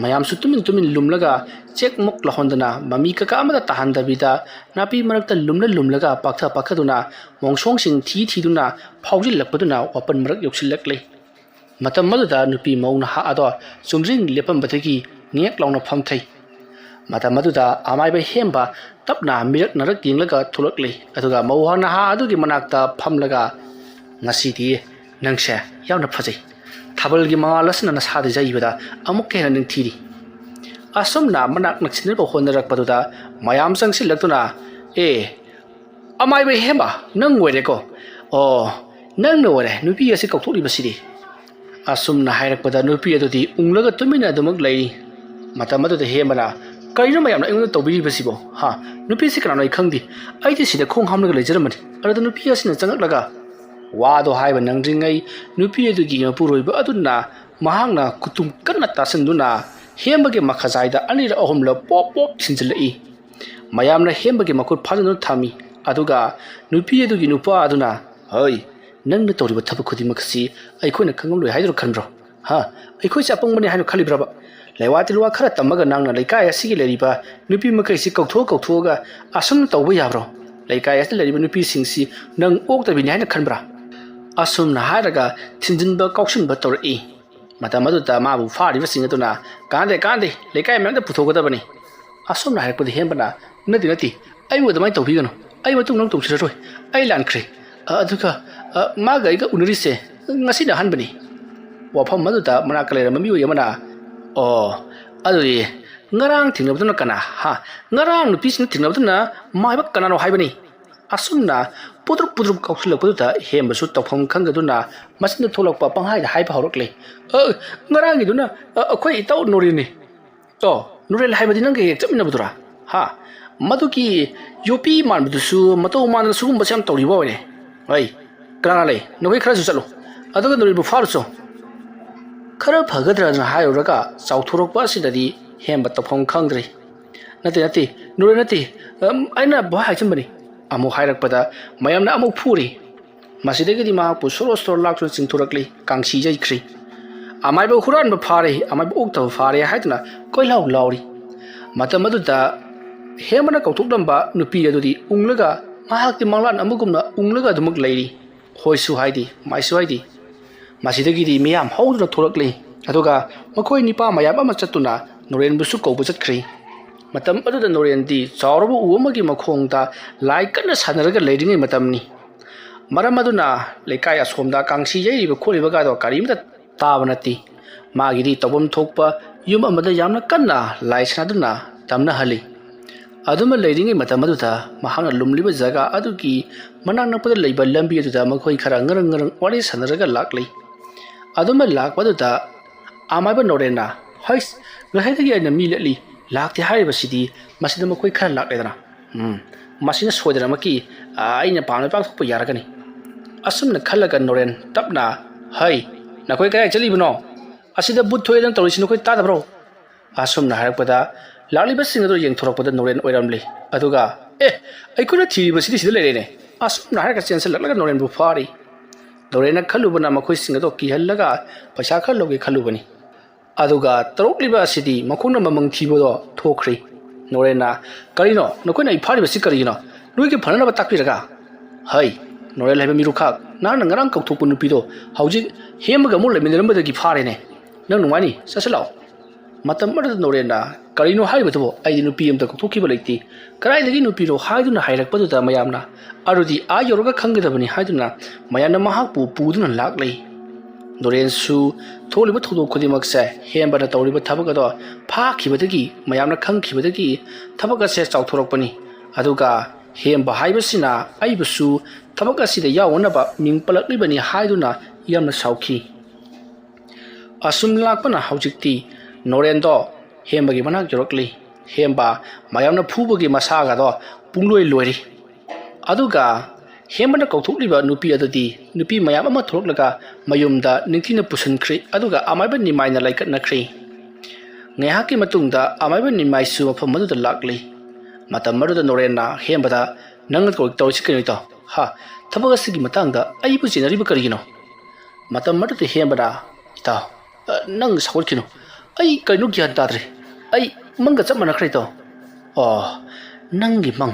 ꯃꯌꯥꯝꯁꯨ ꯇꯨꯃꯤꯟ ꯇꯨꯃꯤꯟ ꯂꯨꯝꯂꯒ ꯆꯦꯛ ꯃꯨꯛ ꯂꯥꯎꯍꯟꯗꯅ ꯃꯃꯤ ꯀꯀꯥ ꯑꯃꯗ ꯇꯥꯍꯟꯗꯕꯤꯗ ꯅꯥꯄꯤ ꯃꯔꯛꯇ ꯂꯨꯝꯂ ꯂꯨꯝꯂꯒ ꯄꯥꯛꯊ ꯄꯥꯛꯊꯗꯨꯅ ꯃꯣꯡꯁꯣꯡꯁꯤꯡ ꯊꯤ ꯊꯤꯗꯨꯅ ꯐꯥꯎꯖꯤꯜꯂꯛꯄꯗꯨꯅ ꯋꯥꯄꯜ ꯃꯔꯛ ꯌꯧꯁꯤꯜꯂꯛꯂꯦ꯫ ꯃꯇꯝ ꯑꯗꯨꯗ ꯅꯨꯄꯤ ꯃꯧ ꯅꯍꯥ ꯑꯗꯣ ꯆꯨꯝꯗ꯭ꯔꯤꯡ ꯂꯦꯞꯄꯝꯕꯗꯒꯤ ꯉꯦꯛ ꯂꯥꯎꯅ ꯐꯝꯊꯩ꯫ ꯃꯇꯝ ꯑꯗꯨꯗ ꯑꯃꯥꯏꯕ ꯍꯦꯝꯕ ꯇꯞꯅ ꯃꯤꯔꯛ ꯅꯔꯛ ꯌꯦꯡꯂꯒ ꯊꯣꯛꯂꯛꯂꯤ꯫ ꯑꯗꯨꯒ ꯃꯧ ꯅꯍꯥ ꯑꯗꯨꯒꯤ ꯃꯅꯥꯛꯇ ꯐꯝꯂꯒ, "ꯉꯁꯤꯗꯤ ꯅꯪꯁꯦ ꯌꯥꯝꯅ ꯐꯖꯩ꯫ ꯊꯥꯕꯜꯒꯤ ꯃꯉꯥꯜ ꯑꯁꯤꯅ ꯅꯁꯥꯗ ꯌꯩꯕꯗ ꯑꯃꯨꯛꯀ ꯍꯦꯟꯅ ꯅꯤꯡꯊꯤꯔꯤ"꯫ ꯑꯁꯨꯝꯅ ꯃꯅꯥꯛ ꯅꯛꯁꯤꯟꯅꯕ ꯍꯣꯠꯅꯔꯛꯄꯗꯨꯗ ꯃꯌꯥꯝ ꯆꯪꯁꯤꯜꯂꯛꯇꯨꯅ, "ꯑꯦ, "ꯑꯃꯥꯏꯕ ꯍꯦꯝꯕ, ꯅꯪ ꯑꯣꯏꯔꯦꯀꯣ? ꯑꯣ, ꯅꯪꯅ ꯑꯣꯏꯔꯦ ꯅꯨꯄꯤ ꯑꯁꯤ ꯀꯧꯊꯣꯛꯂꯤꯕꯁꯤꯗꯤ?" ꯑꯁꯨꯝꯅ ꯍꯥꯏꯔꯛꯄꯗ ꯅꯨꯄꯤ ꯑꯗꯨꯗꯤ ꯎꯪꯂꯒ ꯇꯨꯃꯤꯟꯅ ꯑꯗꯨꯃꯛ ꯂꯩꯔꯤ꯫ ꯃꯇꯝ ꯑꯗꯨꯗ ꯍꯦꯝꯕꯅ, "ꯀꯔꯤꯅꯣ ꯃꯌꯥꯝꯅ ꯑꯩꯉꯣꯟꯗ ꯇꯧꯕꯤꯔꯤꯕꯁꯤꯕꯣ? ꯍꯥ? ꯅꯨꯄꯤꯁꯤ ꯀꯅꯥꯅꯣ ꯑꯩ ꯈꯪꯗꯦ꯫ ꯑꯩꯗꯤ ꯁꯤꯗ ꯈꯣꯡ ꯍꯥꯝꯂꯒ ꯂꯩꯖꯔꯝꯕꯅꯤ꯫ ꯑꯗꯨꯗ ꯅꯨꯄꯤ ꯑꯁꯤꯅ ꯆꯪꯂꯛꯂꯒ" ꯋꯥꯗꯣ ꯍꯥꯏꯕ ꯅꯪꯗ꯭ꯔꯤꯉꯩ ꯅꯨꯄꯤ ꯑꯗꯨꯒꯤ ꯃꯄꯨꯔꯣꯏꯕ ꯑꯗꯨꯅ ꯃꯍꯥꯛꯅ ꯈꯨꯇꯨꯝ ꯀꯟꯅ ꯇꯥꯁꯤꯟꯗꯨꯅ ꯍꯦꯝꯕꯒꯤ ꯃꯈꯖꯥꯏꯗ ꯑꯅꯤꯔꯛ ꯑꯍꯨꯝꯂꯛ ꯄꯣꯞ ꯄꯣꯞ ꯊꯤꯟꯖꯤꯜꯂꯛꯏ꯫ ꯃꯌꯥꯝꯅ ꯍꯦꯝꯕꯒꯤ ꯃꯈꯨꯠ ꯐꯥꯖꯤꯟꯗꯨꯅ ꯊꯝꯃꯤ꯫ ꯑꯗꯨꯒ ꯅꯨꯄꯤ ꯑꯗꯨꯒꯤ ꯅꯨꯄꯥ ꯑꯗꯨꯅ, "ꯍꯩ, ꯅꯪꯅ ꯇꯧꯔꯤꯕ ꯊꯕꯛ ꯈꯨꯗꯤꯡꯃꯛ ꯑꯁꯤ ꯑꯩꯈꯣꯏꯅ ꯈꯪꯂꯝꯂꯣꯏ ꯍꯥꯏꯗꯨꯅ ꯈꯟꯕ꯭ꯔꯣ? ꯍꯥ? ꯑꯩꯈꯣꯏꯁꯦ ꯑꯄꯪꯕꯅꯤ ꯍꯥꯏꯅ ꯈꯜꯂꯤꯕ꯭ꯔꯕ? ꯂꯩꯋꯥ ꯇꯤꯜꯋꯥ ꯈꯔ ꯇꯝꯃꯒ ꯅꯪꯅ ꯂꯩꯀꯥꯏ ꯑꯁꯤꯒꯤ ꯂꯩꯔꯤꯕ ꯅꯨꯄꯤ ꯃꯈꯩꯁꯤ ꯀꯧꯊꯣꯛꯑ ꯀꯧꯊꯣꯛꯑꯒ ꯑꯁꯨꯝꯅ ꯇꯧꯕ ꯌꯥꯕ꯭ꯔꯣ? ꯂꯩꯀꯥꯏ ꯑꯁꯤꯗ ꯂꯩꯔꯤꯕ ꯅꯨꯄꯤꯁꯤꯡꯁꯤ ꯅꯪ ꯑꯣꯛꯇꯕꯤꯅꯤ ꯍꯥꯏꯅ ꯈꯟꯕ꯭ꯔꯥ?" ꯑꯁꯨꯝꯅ ꯍꯥꯏꯔꯒ ꯊꯤꯟꯖꯤꯟꯕ ꯀꯥꯎꯁꯤꯟꯕ ꯇꯧꯔꯛꯏ꯫ ꯃꯇꯝ ꯑꯗꯨꯗ ꯃꯥꯕꯨ ꯐꯥꯔꯤꯕꯁꯤꯡ ꯑꯗꯨꯅ, "ꯀꯥꯟꯅꯗꯦ, ꯀꯥꯟꯅꯗꯦ, ꯂꯩꯀꯥꯏ ꯃꯌꯥꯝꯗ ꯄꯨꯊꯣꯛꯀꯗꯕꯅꯤ"꯫ ꯑꯁꯨꯝꯅ ꯍꯥꯏꯔꯛꯄꯗ ꯍꯦꯝꯕꯅ, "ꯅꯠꯇꯦ, ꯅꯠꯇꯦ, ꯑꯩꯕꯨ ꯑꯗꯨꯃꯥꯏꯅ ꯇꯧꯕꯤꯒꯅꯨ꯫ ꯑꯩ ꯃꯇꯨꯡ ꯅꯪ ꯇꯧꯁꯤꯜꯂꯔꯣꯏ꯫ ꯑꯩ ꯂꯥꯟꯈ꯭ꯔꯦ꯫ ꯑ, ꯑꯗꯨꯒ, ꯑ, ꯃꯥꯒ ꯑꯩꯒ ꯎꯅꯔꯤꯁꯦ ꯉꯁꯤꯅ ꯑꯍꯥꯟꯕꯅꯤ"꯫ ꯋꯥꯐꯝ ꯑꯗꯨꯗ ꯃꯅꯥꯛꯇ ꯂꯩꯔꯝꯕ ꯃꯤꯑꯣꯏ ꯑꯃꯅ, "ꯑꯣ, ꯑꯗꯨꯗꯤ ꯉꯔꯥꯡ ꯊꯦꯡꯅꯕꯗꯨꯅ ꯀꯅꯥ? ꯍꯥ? ꯉꯔꯥꯡ ꯅꯨꯄꯤꯁꯤꯡꯅ ꯊꯦꯡꯅꯕꯗꯨꯅ ꯃꯥꯏꯕ ꯀꯅꯥꯅꯣ ꯍꯥꯏꯕꯅꯤ"꯫ ꯑꯁꯨꯝꯅ ꯄꯨꯗ꯭ꯔꯨꯞ ꯄꯨꯗ꯭ꯔꯨꯞ ꯀꯥꯎꯁꯤꯜꯂꯛꯄꯗꯨꯗ ꯍꯦꯝꯕꯁꯨ ꯇꯧꯐꯝ ꯈꯪꯗꯗꯨꯅ ꯃꯆꯤꯟꯗ ꯊꯣꯛꯂꯛꯄ ꯄꯪꯍꯥꯏꯗ ꯍꯥꯏꯕ ꯍꯧꯔꯛꯂꯦ꯫ "ꯑ, ꯉꯔꯥꯡꯒꯤꯗꯨꯅ, ꯑ, ꯑꯩꯈꯣꯏ ꯏꯇꯥꯎ ꯅꯣꯔꯦꯟꯅꯤ"꯫ "ꯑꯣ, ꯅꯣꯔꯦꯟ ꯍꯥꯏꯕꯗꯤ ꯅꯪꯒ ꯍꯦꯛ ꯆꯠꯃꯤꯟꯅꯕꯗꯨꯔꯥ? ꯍꯥ? ꯃꯗꯨꯒꯤ ꯌꯣꯄꯤ ꯃꯥꯟꯕꯗꯨꯁꯨ, ꯃꯇꯧ ꯃꯥꯟꯗꯅ ꯁꯤꯒꯨꯝꯕꯁꯦ ꯌꯥꯝ ꯇꯧꯔꯤꯕ ꯑꯣꯏꯔꯦ꯫ ꯑꯩ, ꯀꯅꯥ ꯂꯩ? ꯅꯈꯣꯏ ꯈꯔꯁꯨ ꯆꯠꯂꯨ꯫ ꯑꯗꯨꯒ ꯅꯣꯔꯦꯟꯕꯨ ꯐꯥꯔꯨꯆꯣ"꯫ ꯈꯔ ꯐꯒꯗ꯭ꯔꯅ ꯍꯥꯏꯔꯨꯔꯒ ꯆꯥꯎꯊꯣꯔꯛꯄ ꯑꯁꯤꯗꯗꯤ ꯍꯦꯝꯕ ꯇꯧꯐꯝ ꯈꯪꯗ꯭ꯔꯦ꯫ "ꯅꯠꯇꯦ, ꯅꯠꯇꯦ, ꯅꯣꯔꯦꯟ ꯅꯠꯇꯦ꯫ ꯑꯝ, ꯑꯩꯅ ꯚꯥꯏ ꯍꯥꯏꯖꯟꯕꯅꯤ"꯫ ꯑꯃꯨꯛ ꯍꯥꯏꯔꯛꯄꯗ ꯃꯌꯥꯝꯅ ꯑꯃꯨꯛ ꯐꯨꯔꯤ꯫ ꯃꯁꯤꯗꯒꯤꯗꯤ ꯃꯍꯥꯛꯄꯨ ꯁꯣꯔꯣ ꯁꯣꯔꯣ ꯂꯥꯛꯇꯨꯅ ꯆꯤꯡꯊꯣꯔꯛꯂꯤ, ꯀꯥꯡꯁꯤ ꯌꯩꯈ꯭ꯔꯤ꯫ "ꯑꯃꯥꯏꯕ ꯍꯨꯔꯥꯟꯕ ꯐꯥꯔꯦ, ꯑꯃꯥꯏꯕ ꯑꯣꯛꯇꯕ ꯐꯥꯔꯦ" ꯍꯥꯏꯗꯨꯅ ꯀꯣꯏꯂꯥꯎ ꯂꯥꯎꯔꯤ꯫ ꯃꯇꯝ ꯑꯗꯨꯗ ꯍꯦꯝꯕꯅ ꯀꯧꯊꯣꯛꯂꯝꯕ ꯅꯨꯄꯤ ꯑꯗꯨꯗꯤ ꯎꯪꯂꯒ ꯃꯍꯥꯛꯇꯤ ꯃꯪꯂꯥꯟ ꯑꯃꯒꯨꯝꯅ ꯎꯪꯂꯒ ꯑꯗꯨꯃꯛ ꯂꯩꯔꯤ꯫ ꯍꯣꯏꯁꯨ ꯍꯥꯏꯗꯦ, ꯃꯥꯏꯁꯨ ꯍꯥꯏꯗꯦ꯫ ꯃꯁꯤꯗꯒꯤꯗꯤ ꯃꯤꯌꯥꯝ ꯍꯧꯗꯨꯅ ꯊꯣꯔꯛꯂꯤ꯫ ꯑꯗꯨꯒ ꯃꯈꯣꯏ ꯅꯤꯄꯥ ꯃꯌꯥꯝ ꯑꯃ ꯆꯠꯇꯨꯅ ꯅꯣꯔꯦꯟꯕꯨꯁꯨ ꯀꯧꯕ ꯆꯠꯈ꯭ꯔꯤ꯫ ꯃꯇꯝ ꯑꯗꯨꯗ ꯅꯣꯔꯦꯟꯗꯤ ꯆꯥꯎꯔꯕ ꯎ ꯑꯃꯒꯤ ꯃꯈꯣꯡꯗ ꯂꯥꯏ ꯀꯟꯅ ꯁꯥꯟꯅꯔꯒ ꯂꯩꯔꯤꯉꯩ ꯃꯇꯝꯅꯤ꯫ ꯃꯔꯝ ꯑꯗꯨꯅ ꯂꯩꯀꯥꯏ ꯑꯁꯣꯝꯗ ꯀꯥꯡꯁꯤ ꯌꯩꯔꯤꯕ ꯈꯣꯠꯂꯤꯕꯒꯗꯣ ꯀꯔꯤꯝꯇ ꯇꯥꯕ ꯅꯠꯇꯦ꯫ ꯃꯥꯒꯤꯗꯤ ꯇꯧꯐꯝ ꯊꯣꯛꯄ ꯌꯨꯝ ꯑꯃꯗ ꯌꯥꯝꯅ ꯀꯟꯅ ꯂꯥꯏ ꯁꯥꯟꯅꯗꯨꯅ ꯇꯝꯅꯍꯜꯂꯤ꯫ ꯑꯗꯨꯃ ꯂꯩꯔꯤꯉꯩ ꯃꯇꯝ ꯑꯗꯨꯗ ꯃꯍꯥꯛꯅ ꯂꯨꯝꯂꯤꯕ ꯖꯒꯥ ꯑꯗꯨꯒꯤ ꯃꯅꯥꯛ ꯅꯛꯄꯗ ꯂꯩꯕ ꯂꯝꯕꯤ ꯑꯗꯨꯗ ꯃꯈꯣꯏ ꯈꯔ ꯉꯔꯪ ꯉꯔꯪ ꯋꯥꯔꯤ ꯁꯥꯟꯅꯔꯒ ꯂꯥꯛꯂꯤ꯫ ꯑꯗꯨꯃ ꯂꯥꯛꯄ ꯑꯗꯨꯗ ꯑꯃꯥꯏꯕ ꯅꯣꯔꯦꯟꯅ, "ꯍꯩꯁ, ꯉꯁꯥꯏꯗꯒꯤ ꯑꯩꯅ ꯃꯤ ꯂꯦꯠꯂꯤ, ꯂꯥꯛꯇꯦ ꯍꯥꯏꯔꯤꯕꯁꯤꯗꯤ, ꯃꯁꯤꯗ ꯃꯈꯣꯏ ꯈꯔ ꯂꯥꯛꯂꯦꯗꯅ꯫ ꯎꯝ, ꯃꯁꯤꯅ ꯁꯣꯏꯗꯅꯃꯛꯀꯤ, ꯑ, ꯑꯩꯅ ꯄꯥꯝꯅ ꯄꯥꯡꯊꯣꯛꯄ ꯌꯥꯔꯒꯅꯤ꯫" ꯑꯁꯨꯝꯅ ꯈꯜꯂꯒ ꯅꯣꯔꯦꯟ ꯇꯞꯅ, "ꯍꯩ, ꯅꯈꯣꯏ ꯀꯗꯥꯏ ꯆꯠꯂꯤꯕꯅꯣ? ꯑꯁꯤꯗ ꯕꯨꯠ ꯊꯣꯛꯑꯦꯗꯅ ꯇꯧꯔꯤꯁꯤ ꯅꯈꯣꯏ ꯇꯥꯗꯕ꯭ꯔꯣ?" ꯑꯁꯨꯝꯅ ꯍꯥꯏꯔꯛꯄꯗ, ꯂꯥꯛꯂꯤꯕꯁꯤꯡ ꯑꯗꯨ ꯌꯦꯡꯊꯣꯔꯛꯄꯗ ꯅꯣꯔꯦꯟ ꯑꯣꯏꯔꯝꯂꯤ꯫ ꯑꯗꯨꯒ, "ꯑꯦ, ꯑꯩꯈꯣꯏꯅ ꯊꯤꯔꯤꯕꯁꯤꯗꯤ ꯁꯤꯗ ꯂꯩꯔꯦꯅꯦ꯫" ꯑꯁꯨꯝꯅ ꯍꯥꯏꯔꯒ ꯆꯦꯟꯁꯤꯜꯂꯛꯂꯒ ꯅꯣꯔꯦꯟꯕꯨ ꯐꯥꯔꯤ꯫ ꯅꯣꯔꯦꯟꯅ ꯈꯜꯂꯨꯕꯅ ꯃꯈꯣꯏꯁꯤꯡ ꯑꯗꯨ ꯀꯤꯍꯜꯂꯒ ꯄꯩꯁꯥ ꯈꯔ ꯂꯧꯒꯦ ꯈꯜꯂꯨꯕꯅꯤ꯫ ꯑꯗꯨꯒ ꯇꯧꯔꯛꯂꯤꯕ ꯑꯁꯤꯗꯤ ꯃꯈꯣꯡꯅ ꯃꯃꯪ ꯊꯤꯕꯗꯣ ꯊꯣꯛꯈ꯭ꯔꯤ꯫ ꯅꯣꯔꯦꯟꯅ, "ꯀꯔꯤꯅꯣ? ꯅꯈꯣꯏꯅ ꯑꯩ ꯐꯥꯔꯤꯕꯁꯤ ꯀꯔꯤꯒꯤꯅꯣ? ꯅꯣꯏꯒꯤ ꯐꯅꯅꯕ ꯇꯥꯛꯄꯤꯔꯒ?" "ꯍꯩ, ꯅꯣꯔꯦꯟ ꯍꯥꯏꯕ ꯃꯤꯔꯨꯈꯥꯛ, ꯅꯍꯥꯛꯅ ꯉꯔꯥꯡ ꯀꯧꯊꯣꯛꯄ ꯅꯨꯄꯤꯗꯣ ꯍꯧꯖꯤꯛ ꯍꯦꯝꯕꯒ ꯑꯃꯨꯛ ꯂꯩꯃꯤꯟꯅꯔꯝꯕꯗꯒꯤ ꯐꯥꯔꯦꯅꯦ꯫ ꯅꯪ ꯅꯨꯡꯉꯥꯏꯅꯤ, ꯆꯠꯁꯤꯜꯂꯛꯑꯣ꯫" ꯃꯇꯝ ꯑꯗꯨꯗ ꯅꯣꯔꯦꯟꯅ, "ꯀꯔꯤꯅꯣ ꯍꯥꯏꯔꯤꯕꯗꯨꯕꯣ? ꯑꯩꯗꯤ ꯅꯨꯄꯤ ꯑꯃꯇ ꯀꯧꯊꯣꯛꯈꯤꯕ ꯂꯩꯇꯦ꯫ ꯀꯗꯥꯏꯗꯒꯤ ꯅꯨꯄꯤꯅꯣ?" ꯍꯥꯏꯗꯨꯅ ꯍꯥꯏꯔꯛꯄꯗꯨꯗ ꯃꯌꯥꯝꯅ, "ꯑꯗꯨꯗꯤ ꯑꯥ ꯌꯧꯔꯒ ꯈꯪꯒꯗꯕꯅꯤ" ꯍꯥꯏꯗꯨꯅ ꯃꯌꯥꯝꯅ ꯃꯍꯥꯛꯄꯨ ꯄꯨꯗꯨꯅ ꯂꯥꯛꯂꯤ꯫ ꯅꯣꯔꯦꯟꯁꯨ ꯊꯣꯛꯂꯤꯕ ꯊꯧꯗꯣꯛ ꯈꯨꯗꯤꯡꯃꯛꯁꯦ ꯍꯦꯝꯕꯅ ꯇꯧꯔꯤꯕ ꯊꯕꯛ ꯑꯗꯣ ꯐꯥꯈꯤꯕꯗꯒꯤ, ꯃꯌꯥꯝꯅ ꯈꯪꯈꯤꯕꯗꯒꯤ ꯊꯕꯛ ꯑꯁꯦ ꯆꯥꯎꯊꯣꯔꯛꯄꯅꯤ꯫ ꯑꯗꯨꯒ ꯍꯦꯝꯕ ꯍꯥꯏꯕꯁꯤꯅ ꯑꯩꯕꯨꯁꯨ ꯊꯕꯛ ꯑꯁꯤꯗ ꯌꯥꯎꯅꯅꯕ ꯃꯤꯡ ꯄꯜꯂꯛꯂꯤꯕꯅꯤ ꯍꯥꯏꯗꯨꯅ ꯌꯥꯝꯅ ꯁꯥꯎꯈꯤ꯫ ꯑꯁꯨꯝ ꯂꯥꯛꯄꯅ ꯍꯧꯖꯤꯛꯇꯤ ꯅꯣꯔꯦꯟꯗꯣ ꯍꯦꯝꯕꯒꯤ ꯃꯅꯥꯛ ꯌꯧꯔꯛꯂꯤ꯫ ꯍꯦꯝꯕ ꯃꯌꯥꯝꯅ ꯐꯨꯕꯒꯤ ꯃꯁꯥꯒꯗꯣ ꯄꯨꯡꯂꯣꯏ ꯂꯣꯏꯔꯤ꯫ ꯑꯗꯨꯒ ꯍꯦꯝꯕꯅ ꯀꯧꯊꯣꯛꯂꯤꯕ ꯅꯨꯄꯤ ꯑꯗꯨꯗꯤ ꯅꯨꯄꯤ ꯃꯌꯥꯝ ꯑꯃ ꯊꯣꯛꯂꯛꯂꯒ ꯃꯌꯨꯝꯗ ꯅꯤꯡꯊꯤꯅ ꯄꯨꯁꯤꯟꯈ꯭ꯔꯤ꯫ ꯑꯗꯨꯒ ꯑꯃꯥꯏꯕ ꯅꯤꯃꯥꯏꯅ ꯂꯥꯏꯀꯠꯅꯈ꯭ꯔꯤ꯫ ꯉꯥꯏꯍꯥꯛꯀꯤ ꯃꯇꯨꯡꯗ ꯑꯃꯥꯏꯕ ꯅꯤꯃꯥꯏꯁꯨ ꯃꯐꯝ ꯑꯗꯨꯗ ꯂꯥꯛꯂꯤ꯫ ꯃꯇꯝ ꯑꯗꯨꯗ ꯅꯣꯔꯦꯟꯅ ꯍꯦꯝꯕꯗ, "ꯅꯪꯅ ꯇꯧꯔꯤ-, ꯇꯧꯔꯤꯁꯤ ꯀꯩꯅꯣ ꯏꯇꯥꯎ? ꯍꯥ? ꯊꯕꯛ ꯑꯁꯤꯒꯤ ꯃꯇꯥꯡꯗ ꯑꯩꯕꯨ ꯆꯦꯟꯅꯔꯤꯕ ꯀꯔꯤꯒꯤꯅꯣ?" ꯃꯇꯝ ꯑꯗꯨꯗ ꯍꯦꯝꯕꯅ, "ꯏꯇꯥꯎ, ꯑ, ꯅꯪ ꯁꯥꯎꯒꯠꯈꯤꯅꯨ꯫ ꯑꯩ ꯀꯩꯅꯣ ꯒ꯭ꯌꯥꯟ ꯇꯥꯗ꯭ꯔꯦ꯫ ꯑꯩ ꯃꯪꯒ ꯆꯞ ꯃꯥꯟꯅꯈ꯭ꯔꯦ ꯏꯇꯥꯎ꯫" "ꯑꯣ, ꯅꯪꯒꯤ ꯃꯪ꯫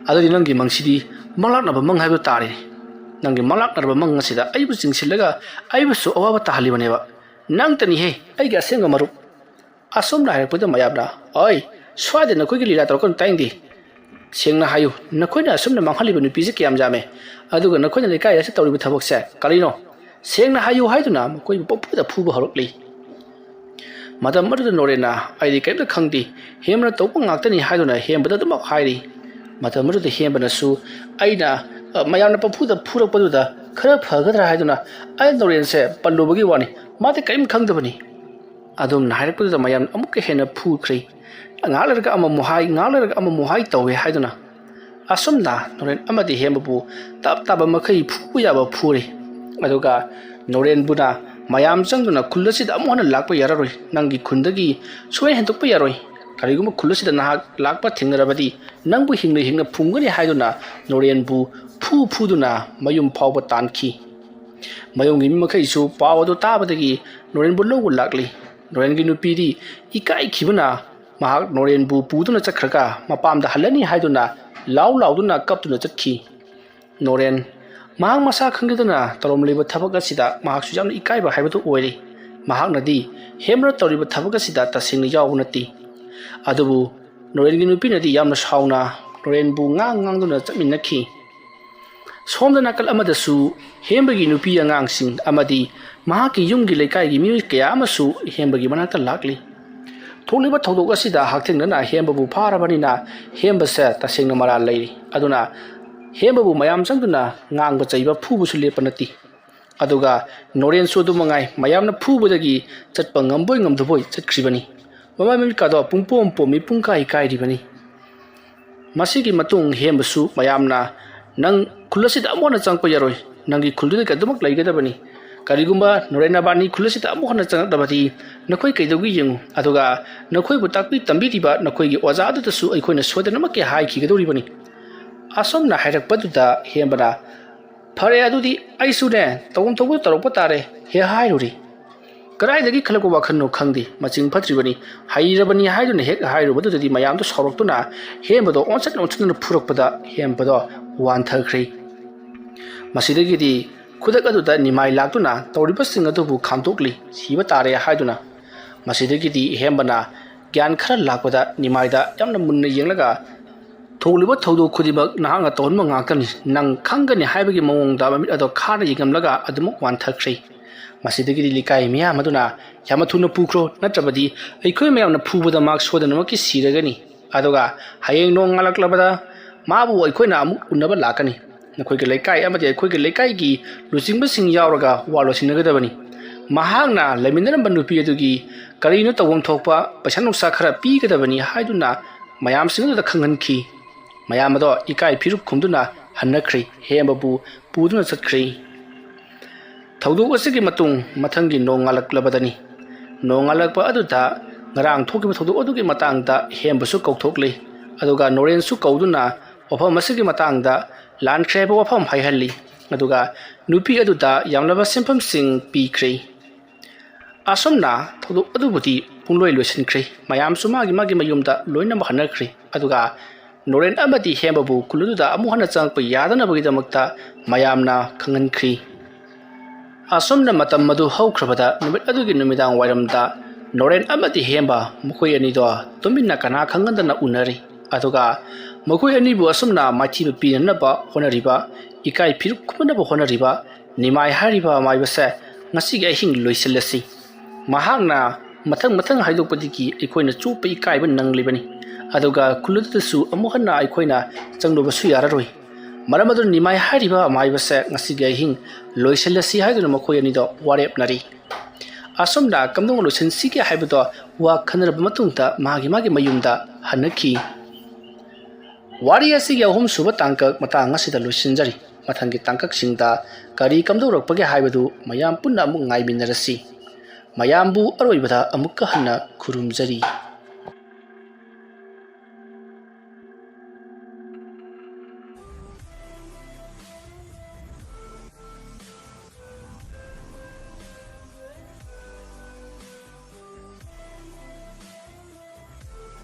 ꯑꯗꯨꯗꯤ ꯅꯪꯒꯤ ꯃꯪꯁꯤꯗꯤ ꯃꯪꯂꯥꯛꯅꯕ ꯃꯪ ꯍꯥꯏꯕꯗꯨ ꯇꯥꯔꯦꯅꯦ꯫ ꯅꯪꯒꯤ ꯃꯪꯂꯥꯛꯅꯔꯕ ꯃꯪ ꯑꯁꯤꯗ ꯑꯩꯕꯨ ꯆꯤꯡꯁꯤꯜꯂꯒ ꯑꯩꯕꯨꯁꯨ ꯑꯋꯥꯕ ꯇꯥꯍꯜꯂꯤꯕꯅꯦꯕ꯫ ꯅꯪꯇꯅꯤꯍꯦ ꯑꯩꯒꯤ ꯑꯁꯦꯡꯕ ꯃꯔꯨꯞ꯫" ꯑꯁꯨꯝꯅ ꯍꯥꯏꯔꯛꯄꯗ ꯃꯌꯥꯝꯅ, "ꯑꯣꯏ, ꯁ꯭ꯋꯥꯏꯗ ꯅꯈꯣꯏꯒꯤ ꯂꯤꯂꯥ ꯇꯧꯔꯛꯀꯅꯨ, ꯇꯥꯏꯅꯤꯡꯗꯦ꯫ ꯁꯦꯡꯅ ꯍꯥꯏꯌꯨ, ꯅꯈꯣꯏꯅ ꯑꯁꯨꯝꯅ ꯃꯥꯡꯍꯜꯂꯤꯕ ꯅꯨꯄꯤꯁꯦ ꯀꯌꯥꯝ ꯌꯥꯝꯃꯦ? ꯑꯗꯨꯒ ꯅꯈꯣꯏꯅ ꯂꯩꯀꯥꯏ ꯑꯁꯤꯗ ꯇꯧꯔꯤꯕ ꯊꯕꯛꯁꯦ ꯀꯔꯤꯅꯣ? ꯁꯦꯡꯅ ꯍꯥꯏꯌꯨ" ꯍꯥꯏꯗꯨꯅ ꯃꯈꯣꯏꯕꯨ ꯄꯪꯐꯨꯗ ꯐꯨꯕ ꯍꯧꯔꯛꯂꯤ꯫ ꯃꯇꯝ ꯑꯗꯨꯗ ꯅꯣꯔꯦꯟꯅ, "ꯑꯩꯗꯤ ꯀꯔꯤꯝꯇ ꯈꯪꯗꯦ, ꯍꯦꯝꯕꯅ ꯇꯧꯕ ꯉꯥꯛꯇꯅꯤ" ꯍꯥꯏꯗꯨꯅ ꯍꯦꯝꯕꯗ ꯑꯗꯨꯃꯛ ꯍꯥꯏꯔꯤ꯫ ꯃꯇꯝ ꯑꯗꯨꯗ ꯍꯦꯝꯕꯅꯁꯨ, "ꯑꯩꯅ, ꯑ, ꯃꯌꯥꯝꯅ ꯄꯝꯐꯨꯗ ꯐꯨꯔꯛꯄꯗꯨꯗ ꯈꯔ ꯐꯒꯗ꯭ꯔꯥ ꯍꯥꯏꯗꯨꯅ ꯑꯩ ꯅꯣꯔꯦꯟꯁꯦ ꯄꯜꯂꯨꯕꯒꯤ ꯋꯥꯅꯤ, ꯃꯥꯗꯤ ꯀꯔꯤꯝ ꯈꯪꯗꯕꯅꯤ"꯫ ꯑꯗꯨꯝꯅ ꯍꯥꯏꯔꯛꯄꯗꯨꯗ ꯃꯌꯥꯝ ꯑꯃꯨꯛꯀ ꯍꯦꯟꯅ ꯐꯨꯈ꯭ꯔꯦ꯫ ꯉꯥꯏꯍꯥꯛ ꯂꯩꯔꯒ ꯑꯃꯃꯨꯛ ꯍꯥꯏ, ꯉꯥꯏꯍꯥꯛ ꯂꯩꯔꯒ ꯑꯃꯃꯨꯛ ꯍꯥꯏ ꯇꯧꯋꯦ ꯍꯥꯏꯗꯨꯅ ꯑꯁꯨꯝꯅ ꯅꯣꯔꯦꯟ ꯑꯃꯗꯤ ꯍꯦꯝꯕꯕꯨ ꯇꯞ ꯇꯥꯕ ꯃꯈꯩ ꯐꯨꯕ ꯌꯥꯕ ꯐꯨꯔꯦ꯫ ꯑꯗꯨꯒ ꯅꯣꯔꯦꯟꯕꯨꯅ ꯃꯌꯥꯝ ꯆꯪꯗꯨꯅ, "ꯈꯨꯜ ꯑꯁꯤꯗ ꯑꯃꯨꯛ ꯍꯟꯅ ꯂꯥꯛꯄ ꯌꯥꯔꯔꯣꯏ, ꯅꯪꯒꯤ ꯈꯨꯟꯗꯒꯤ ꯁꯨꯡꯍꯦꯟ ꯍꯦꯟꯗꯣꯛꯄ ꯌꯥꯔꯣꯏ, ꯀꯔꯤꯒꯨꯝꯕ ꯈꯨꯜ ꯑꯁꯤꯗ ꯅꯍꯥꯛ ꯂꯥꯛꯄ ꯊꯦꯡꯅꯔꯕꯗꯤ ꯅꯪꯕꯨ ꯍꯤꯡꯅ ꯍꯤꯡꯅ ꯐꯨꯝꯒꯅꯤ" ꯍꯥꯏꯗꯨꯅ ꯅꯣꯔꯦꯟꯕꯨ ꯐꯨ ꯐꯨꯗꯨꯅ ꯃꯌꯨꯝ ꯐꯥꯎꯕ ꯇꯥꯟꯈꯤ꯫ ꯃꯌꯨꯝꯒꯤ ꯃꯤ ꯃꯈꯩꯁꯨ ꯄꯥꯎ ꯑꯗꯨ ꯇꯥꯕꯗꯒꯤ ꯅꯣꯔꯦꯟꯕꯨ ꯂꯧꯕ ꯂꯥꯛꯂꯤ꯫ ꯅꯣꯔꯦꯟꯒꯤ ꯅꯨꯄꯤꯗꯤ ꯏꯀꯥꯏꯈꯤꯕꯅ ꯃꯍꯥꯛ ꯅꯣꯔꯦꯟꯕꯨ ꯄꯨꯗꯨꯅ ꯆꯠꯈ꯭ꯔꯒ ꯃꯄꯥꯝꯗ ꯍꯜꯂꯅꯤ ꯍꯥꯏꯗꯨꯅ ꯂꯥꯎ ꯂꯥꯎꯗꯨꯅ ꯀꯞꯇꯨꯅ ꯆꯠꯈꯤ꯫ ꯅꯣꯔꯦꯟ, ꯃꯍꯥꯛ ꯃꯁꯥ ꯈꯪꯖꯗꯅ ꯇꯧꯔꯝꯂꯤꯕ ꯊꯕꯛ ꯑꯁꯤꯗ ꯃꯍꯥꯛꯁꯨ ꯌꯥꯝꯅ ꯏꯀꯥꯏꯕ ꯍꯥꯏꯕꯗꯨ ꯑꯣꯏꯔꯤ꯫ ꯃꯍꯥꯛꯅꯗꯤ ꯍꯦꯝꯕꯅ ꯇꯧꯔꯤꯕ ꯊꯕꯛ ꯑꯁꯤꯗ ꯇꯁꯦꯡꯅ ꯌꯥꯎꯕ ꯅꯠꯇꯦ꯫ ꯑꯗꯨꯕꯨ ꯅꯣꯔꯦꯟꯒꯤ ꯅꯨꯄꯤꯅꯗꯤ ꯌꯥꯝꯅ ꯁꯥꯎꯅ ꯅꯣꯔꯦꯟꯕꯨ ꯉꯥꯡ ꯉꯥꯡꯗꯨꯅ ꯆꯠꯃꯤꯟꯅꯈꯤ꯫ ꯁꯣꯝꯗ ꯅꯥꯀꯜ ꯑꯃꯗꯁꯨ ꯍꯦꯝꯕꯒꯤ ꯅꯨꯄꯤ ꯑꯉꯥꯡꯁꯤꯡ ꯑꯃꯗꯤ ꯃꯍꯥꯛꯀꯤ ꯌꯨꯝꯒꯤ ꯂꯩꯀꯥꯏꯒꯤ ꯃꯤꯑꯣꯏ ꯀꯌꯥ ꯑꯃꯁꯨ ꯍꯦꯝꯕꯒꯤ ꯃꯅꯥꯛꯇ ꯂꯥꯛꯂꯤ꯫ ꯊꯣꯛꯂꯤꯕ ꯊꯧꯗꯣꯛ ꯑꯁꯤꯗ ꯍꯛꯊꯦꯡꯅꯅ ꯍꯦꯝꯕꯕꯨ ꯐꯥꯔꯕꯅꯤꯅ ꯍꯦꯝꯕꯁꯦ ꯇꯁꯦꯡꯅ ꯃꯔꯥꯜ ꯂꯩꯔꯤ꯫ ꯑꯗꯨꯅ ꯍꯦꯝꯕꯕꯨ ꯃꯌꯥꯝ ꯆꯪꯗꯨꯅ ꯉꯥꯡꯕ ꯆꯩꯕ ꯐꯨꯕꯁꯨ ꯂꯦꯞꯄ ꯅꯠꯇꯦ꯫ ꯑꯗꯨꯒ ꯅꯣꯔꯦꯟꯁꯨ ꯑꯗꯨ ꯃꯉꯥꯏ, ꯃꯌꯥꯝꯅ ꯐꯨꯕꯗꯒꯤ ꯆꯠꯄ ꯉꯝꯕꯣꯏ ꯉꯝꯗꯕꯣꯏ ꯆꯠꯈ꯭ꯔꯤꯕꯅꯤ꯫ ꯃꯃꯥꯏ ꯃꯃꯤꯠꯀꯥꯗꯣ ꯄꯨꯡꯄꯣꯝ ꯄꯣꯝꯃꯤ, ꯄꯨꯡꯀꯥꯏ ꯀꯥꯏꯔꯤꯕꯅꯤ꯫ ꯃꯁꯤꯒꯤ ꯃꯇꯨꯡ ꯍꯦꯝꯕꯁꯨ ꯃꯌꯥꯝꯅ, "ꯅꯪ ꯈꯨꯜ ꯑꯁꯤꯗ ꯑꯃꯨꯛ ꯍꯟꯅ ꯆꯪꯉꯛꯄ ꯌꯥꯔꯣꯏ, ꯅꯪꯒꯤ ꯈꯨꯜꯗꯨꯗ ꯑꯗꯨꯃꯛ ꯂꯩꯒꯗꯕꯅꯤ꯫ ꯀꯔꯤꯒꯨꯝꯕ ꯅꯣꯔꯦꯟ ꯅꯕꯥꯅꯤ ꯈꯨꯜ ꯑꯁꯤꯗ ꯑꯃꯨꯛ ꯍꯟꯅ ꯆꯪꯂꯛꯂꯕꯗꯤ ꯅꯈꯣꯏ ꯀꯩꯗꯧꯒꯦ ꯌꯦꯡꯉꯨ, ꯑꯗꯨꯒ ꯅꯈꯣꯏꯕꯨ ꯇꯥꯛꯄꯤ ꯇꯝꯕꯤꯔꯤꯕ ꯅꯈꯣꯏꯒꯤ ꯑꯣꯖꯥ ꯑꯗꯨꯗꯁꯨ ꯑꯩꯈꯣꯏꯅ ꯁꯣꯏꯗꯅꯃꯛꯀꯤ ꯍꯥꯏꯈꯤꯒꯗꯧꯔꯤꯕꯅꯤ"꯫ ꯑꯁꯨꯝꯅ ꯍꯥꯏꯔꯛꯄꯗꯨꯗ ꯍꯦꯝꯕꯅ, "ꯐꯔꯦ, ꯑꯗꯨꯗꯤ ꯑꯩꯁꯨꯅꯦ ꯇꯧꯐꯝ ꯊꯣꯛꯄꯗꯨ ꯇꯧꯔꯛꯄ ꯇꯥꯔꯦ" ꯍꯦꯛ ꯍꯥꯏꯔꯨꯔꯦ꯫ ꯀꯗꯥꯏꯗꯒꯤ ꯈꯜꯂꯛꯄ ꯋꯥꯈꯜꯅꯣ ꯈꯪꯗꯦ, ꯃꯆꯤꯡ ꯐꯠꯇ꯭ꯔꯤꯕꯅꯤ, ꯍꯩꯔꯕꯅꯤ ꯍꯥꯏꯗꯨꯅ ꯍꯦꯛ ꯍꯥꯏꯔꯨꯕꯗꯨꯗꯗꯤ ꯃꯌꯥꯝꯗꯣ ꯁꯥꯎꯔꯛꯇꯨꯅ ꯍꯦꯝꯕꯗꯣ ꯑꯣꯟꯁꯤꯟ ꯑꯣꯟꯁꯤꯟꯗꯨꯅ ꯐꯨꯔꯛꯄꯗ ꯍꯦꯝꯕꯗꯣ ꯋꯥꯟꯊꯈ꯭ꯔꯦ꯫ ꯃꯁꯤꯗꯒꯤꯗꯤ ꯈꯨꯗꯛ ꯑꯗꯨꯗ ꯅꯤꯃꯥꯏ ꯂꯥꯛꯇꯨꯅ ꯇꯧꯔꯤꯕꯁꯤꯡ ꯑꯗꯨꯕꯨ ꯈꯥꯝꯗꯣꯛꯂꯤ, ꯁꯤꯕ ꯇꯥꯔꯦ ꯍꯥꯏꯗꯨꯅ꯫ ꯃꯁꯤꯗꯒꯤꯗꯤ ꯍꯦꯝꯕꯅ ꯒ꯭ꯌꯥꯟ ꯈꯔ ꯂꯥꯛꯄꯗ ꯅꯤꯃꯥꯏꯗ ꯌꯥꯝꯅ ꯃꯨꯟꯅ ꯌꯦꯡꯂꯒ, "ꯊꯣꯛꯂꯤꯕ ꯊꯧꯗꯣꯛ ꯈꯨꯗꯤꯡꯃꯛ ꯅꯍꯥꯛꯅ ꯇꯧꯍꯟꯕ ꯉꯥꯛꯇꯅꯤ, ꯅꯪ ꯈꯪꯒꯅꯤ" ꯍꯥꯏꯕꯒꯤ ꯃꯑꯣꯡꯗ ꯃꯃꯤꯠ ꯑꯗꯣ ꯈꯥꯅ ꯌꯦꯡꯂꯝꯂꯒ ꯑꯗꯨꯃꯛ ꯋꯥꯟꯊꯈ꯭ꯔꯦ꯫ ꯃꯁꯤꯗꯒꯤꯗꯤ ꯂꯩꯀꯥꯏ ꯃꯤꯌꯥꯝ ꯑꯗꯨꯅ ꯌꯥꯝꯅ ꯊꯨꯅ ꯄꯨꯈ꯭ꯔꯣ, ꯅꯠꯇ꯭ꯔꯕꯗꯤ ꯑꯩꯈꯣꯏ ꯃꯌꯥꯝꯅ ꯐꯨꯕꯗ ꯃꯍꯥꯛ ꯁꯣꯏꯗꯅꯃꯛꯀꯤ ꯁꯤꯔꯒꯅꯤ꯫ ꯑꯗꯨꯒ ꯍꯌꯦꯡ ꯅꯣꯡ ꯉꯥꯜꯂꯛꯂꯕꯗ ꯃꯥꯕꯨ ꯑꯩꯈꯣꯏꯅ ꯑꯃꯨꯛ ꯎꯅꯕ ꯂꯥꯛꯀꯅꯤ꯫ ꯅꯈꯣꯏꯒꯤ ꯂꯩꯀꯥꯏ ꯑꯃꯗꯤ ꯑꯩꯈꯣꯏꯒꯤ ꯂꯩꯀꯥꯏꯒꯤ ꯂꯨꯆꯤꯡꯕꯁꯤꯡ ꯌꯥꯎꯔꯒ ꯋꯥ ꯂꯣꯏꯁꯤꯟꯅꯒꯗꯕꯅꯤ꯫ ꯃꯍꯥꯛꯅ ꯂꯩꯃꯤꯟꯅꯔꯝꯕ ꯅꯨꯄꯤ ꯑꯗꯨꯒꯤ ꯀꯔꯤꯅꯣ ꯇꯧꯐꯝ ꯊꯣꯛꯄ ꯄꯩꯁꯥ ꯅꯨꯡꯁꯥ ꯈꯔ ꯄꯤꯒꯗꯕꯅꯤ ꯍꯥꯏꯗꯨꯅ ꯃꯌꯥꯝꯁꯤꯡ ꯑꯗꯨꯗ ꯈꯪꯍꯟꯈꯤ꯫ ꯃꯌꯥꯝ ꯑꯗꯣ ꯏꯀꯥꯏ ꯐꯤꯔꯨꯛ ꯈꯨꯝꯗꯨꯅ ꯍꯟꯅꯈ꯭ꯔꯦ꯫ ꯍꯦꯝꯕꯕꯨ ꯄꯨꯗꯨꯅ ꯆꯠꯈ꯭ꯔꯦ꯫ ꯊꯧꯗꯣꯛ ꯑꯁꯤꯒꯤ ꯃꯇꯨꯡ ꯃꯊꯪꯒꯤ ꯅꯣꯡ ꯉꯥꯜꯂꯛꯂꯕꯗꯅꯤ꯫ ꯅꯣꯡ ꯉꯥꯜꯂꯛꯄ ꯑꯗꯨꯗ ꯉꯔꯥꯡ ꯊꯣꯛꯈꯤꯕ ꯊꯧꯗꯣꯛ ꯑꯗꯨꯒꯤ ꯃꯇꯥꯡꯗ ꯍꯦꯝꯕꯁꯨ ꯀꯧꯊꯣꯛꯂꯤ꯫ ꯑꯗꯨꯒ ꯅꯣꯔꯦꯟꯁꯨ ꯀꯧꯗꯨꯅ ꯋꯥꯐꯝ ꯑꯁꯤꯒꯤ ꯃꯇꯥꯡꯗ ꯂꯥꯟꯈ꯭ꯔꯦ ꯍꯥꯏꯕ ꯋꯥꯐꯝ ꯍꯥꯏꯍꯜꯂꯤ꯫ ꯑꯗꯨꯒ ꯅꯨꯄꯤ ꯑꯗꯨꯗ ꯌꯥꯝꯂꯕ ꯁꯦꯟꯐꯝꯁꯤꯡ ꯄꯤꯈ꯭ꯔꯦ꯫ ꯑꯁꯨꯝꯅ ꯊꯧꯗꯣꯛ ꯑꯗꯨꯕꯨꯗꯤ ꯄꯨꯡꯂꯣꯏ ꯂꯣꯏꯁꯤꯟꯈ꯭ꯔꯦ꯫ ꯃꯌꯥꯝꯁꯨ ꯃꯥꯒꯤ ꯃꯥꯒꯤ ꯃꯌꯨꯝꯗ ꯂꯣꯏꯅꯃꯛ ꯍꯟꯅꯈ꯭ꯔꯦ꯫ ꯑꯗꯨꯒ ꯅꯣꯔꯦꯟ ꯑꯃꯗꯤ ꯍꯦꯝꯕꯕꯨ ꯈꯨꯜ ꯑꯗꯨꯗ ꯑꯃꯨꯛ ꯍꯟꯅ ꯆꯪꯉꯛꯄ ꯌꯥꯗꯅꯕꯒꯤꯗꯃꯛꯇ ꯃꯌꯥꯝꯅ ꯈꯪꯍꯟꯈ꯭ꯔꯤ꯫ ꯑꯁꯨꯝꯅ ꯃꯇꯝ ꯑꯗꯨ ꯍꯧꯈ꯭ꯔꯕꯗ ꯅꯨꯃꯤꯠ ꯑꯗꯨꯒꯤ ꯅꯨꯃꯤꯗꯥꯡ ꯋꯥꯏꯔꯝꯗ ꯅꯣꯔꯦꯟ ꯑꯃꯗꯤ ꯍꯦꯝꯕ ꯃꯈꯣꯏ ꯑꯅꯤꯗꯣ ꯇꯨꯃꯤꯟꯅ ꯀꯅꯥ ꯈꯪꯍꯟꯗꯅ ꯎꯅꯔꯤ꯫ ꯑꯗꯨꯒ ꯃꯈꯣꯏ ꯑꯅꯤꯕꯨ ꯑꯁꯨꯝꯅ ꯃꯥꯏꯊꯤꯕ ꯄꯤꯅꯅꯕ ꯍꯣꯠꯅꯔꯤꯕ, ꯏꯀꯥꯏ ꯐꯤꯔꯨꯛ ꯈꯨꯝꯅꯅꯕ ꯍꯣꯠꯅꯔꯤꯕ ꯅꯤꯃꯥꯏ ꯍꯥꯏꯔꯤꯕ ꯑꯃꯥꯏꯕꯁꯦ ꯉꯁꯤꯒꯤ ꯑꯍꯤꯡ ꯂꯣꯏꯁꯤꯜꯂꯁꯤ꯫ ꯃꯍꯥꯛꯅ ꯃꯊꯪ ꯃꯊꯪ ꯍꯥꯏꯗꯣꯛꯄꯗꯒꯤ ꯑꯩꯈꯣꯏꯅ ꯆꯣꯞꯄ ꯏꯀꯥꯏꯕ ꯅꯪꯂꯤꯕꯅꯤ꯫ ꯑꯗꯨꯒ ꯈꯨꯜ ꯑꯗꯨꯗꯁꯨ ꯑꯃꯨꯛ ꯍꯟꯅ ꯑꯩꯈꯣꯏꯅ ꯆꯪꯂꯨꯕꯁꯨ ꯌꯥꯔꯔꯣꯏ꯫ ꯃꯔꯝ ꯑꯗꯨꯅ ꯅꯤꯃꯥꯏ ꯍꯥꯏꯔꯤꯕ ꯑꯃꯥꯏꯕꯁꯦ ꯉꯁꯤꯒꯤ ꯑꯍꯤꯡ ꯂꯣꯏꯁꯤꯜꯂꯁꯤ ꯍꯥꯏꯗꯨꯅ ꯃꯈꯣꯏ ꯑꯅꯤꯗꯣ ꯋꯥꯔꯦꯞꯅꯔꯤ꯫ ꯑꯁꯨꯝꯅ ꯀꯝꯗꯧꯅ ꯂꯣꯏꯁꯤꯟꯁꯤꯒꯦ ꯍꯥꯏꯕꯗꯣ ꯋꯥ ꯈꯟꯅꯔꯕ ꯃꯇꯨꯡꯗ ꯃꯥꯒꯤ ꯃꯥꯒꯤ ꯃꯌꯨꯝꯗ ꯍꯟꯅꯈꯤ꯫ ꯋꯥꯔꯤ ꯑꯁꯤꯒꯤ ꯑꯍꯨꯝꯁꯨꯕ ꯇꯥꯡꯀꯛ ꯃꯇꯥꯡ ꯑꯁꯤꯗ ꯂꯣꯏꯁꯤꯟꯖꯔꯤ꯫ ꯃꯊꯪꯒꯤ ꯇꯥꯡꯀꯛꯁꯤꯡꯗ ꯀꯔꯤ ꯀꯝꯗꯧꯔꯛꯄꯒꯦ ꯍꯥꯏꯕꯗꯨ ꯃꯌꯥꯝ ꯄꯨꯟꯅ ꯑꯃꯨꯛ ꯉꯥꯏꯃꯤꯟꯅꯔꯁꯤ꯫ ꯃꯌꯥꯝꯕꯨ ꯑꯔꯣꯏꯕꯗ ꯑꯃꯨꯛꯀ ꯍꯟꯅ ꯈꯨꯔꯨꯝꯖꯔꯤ꯫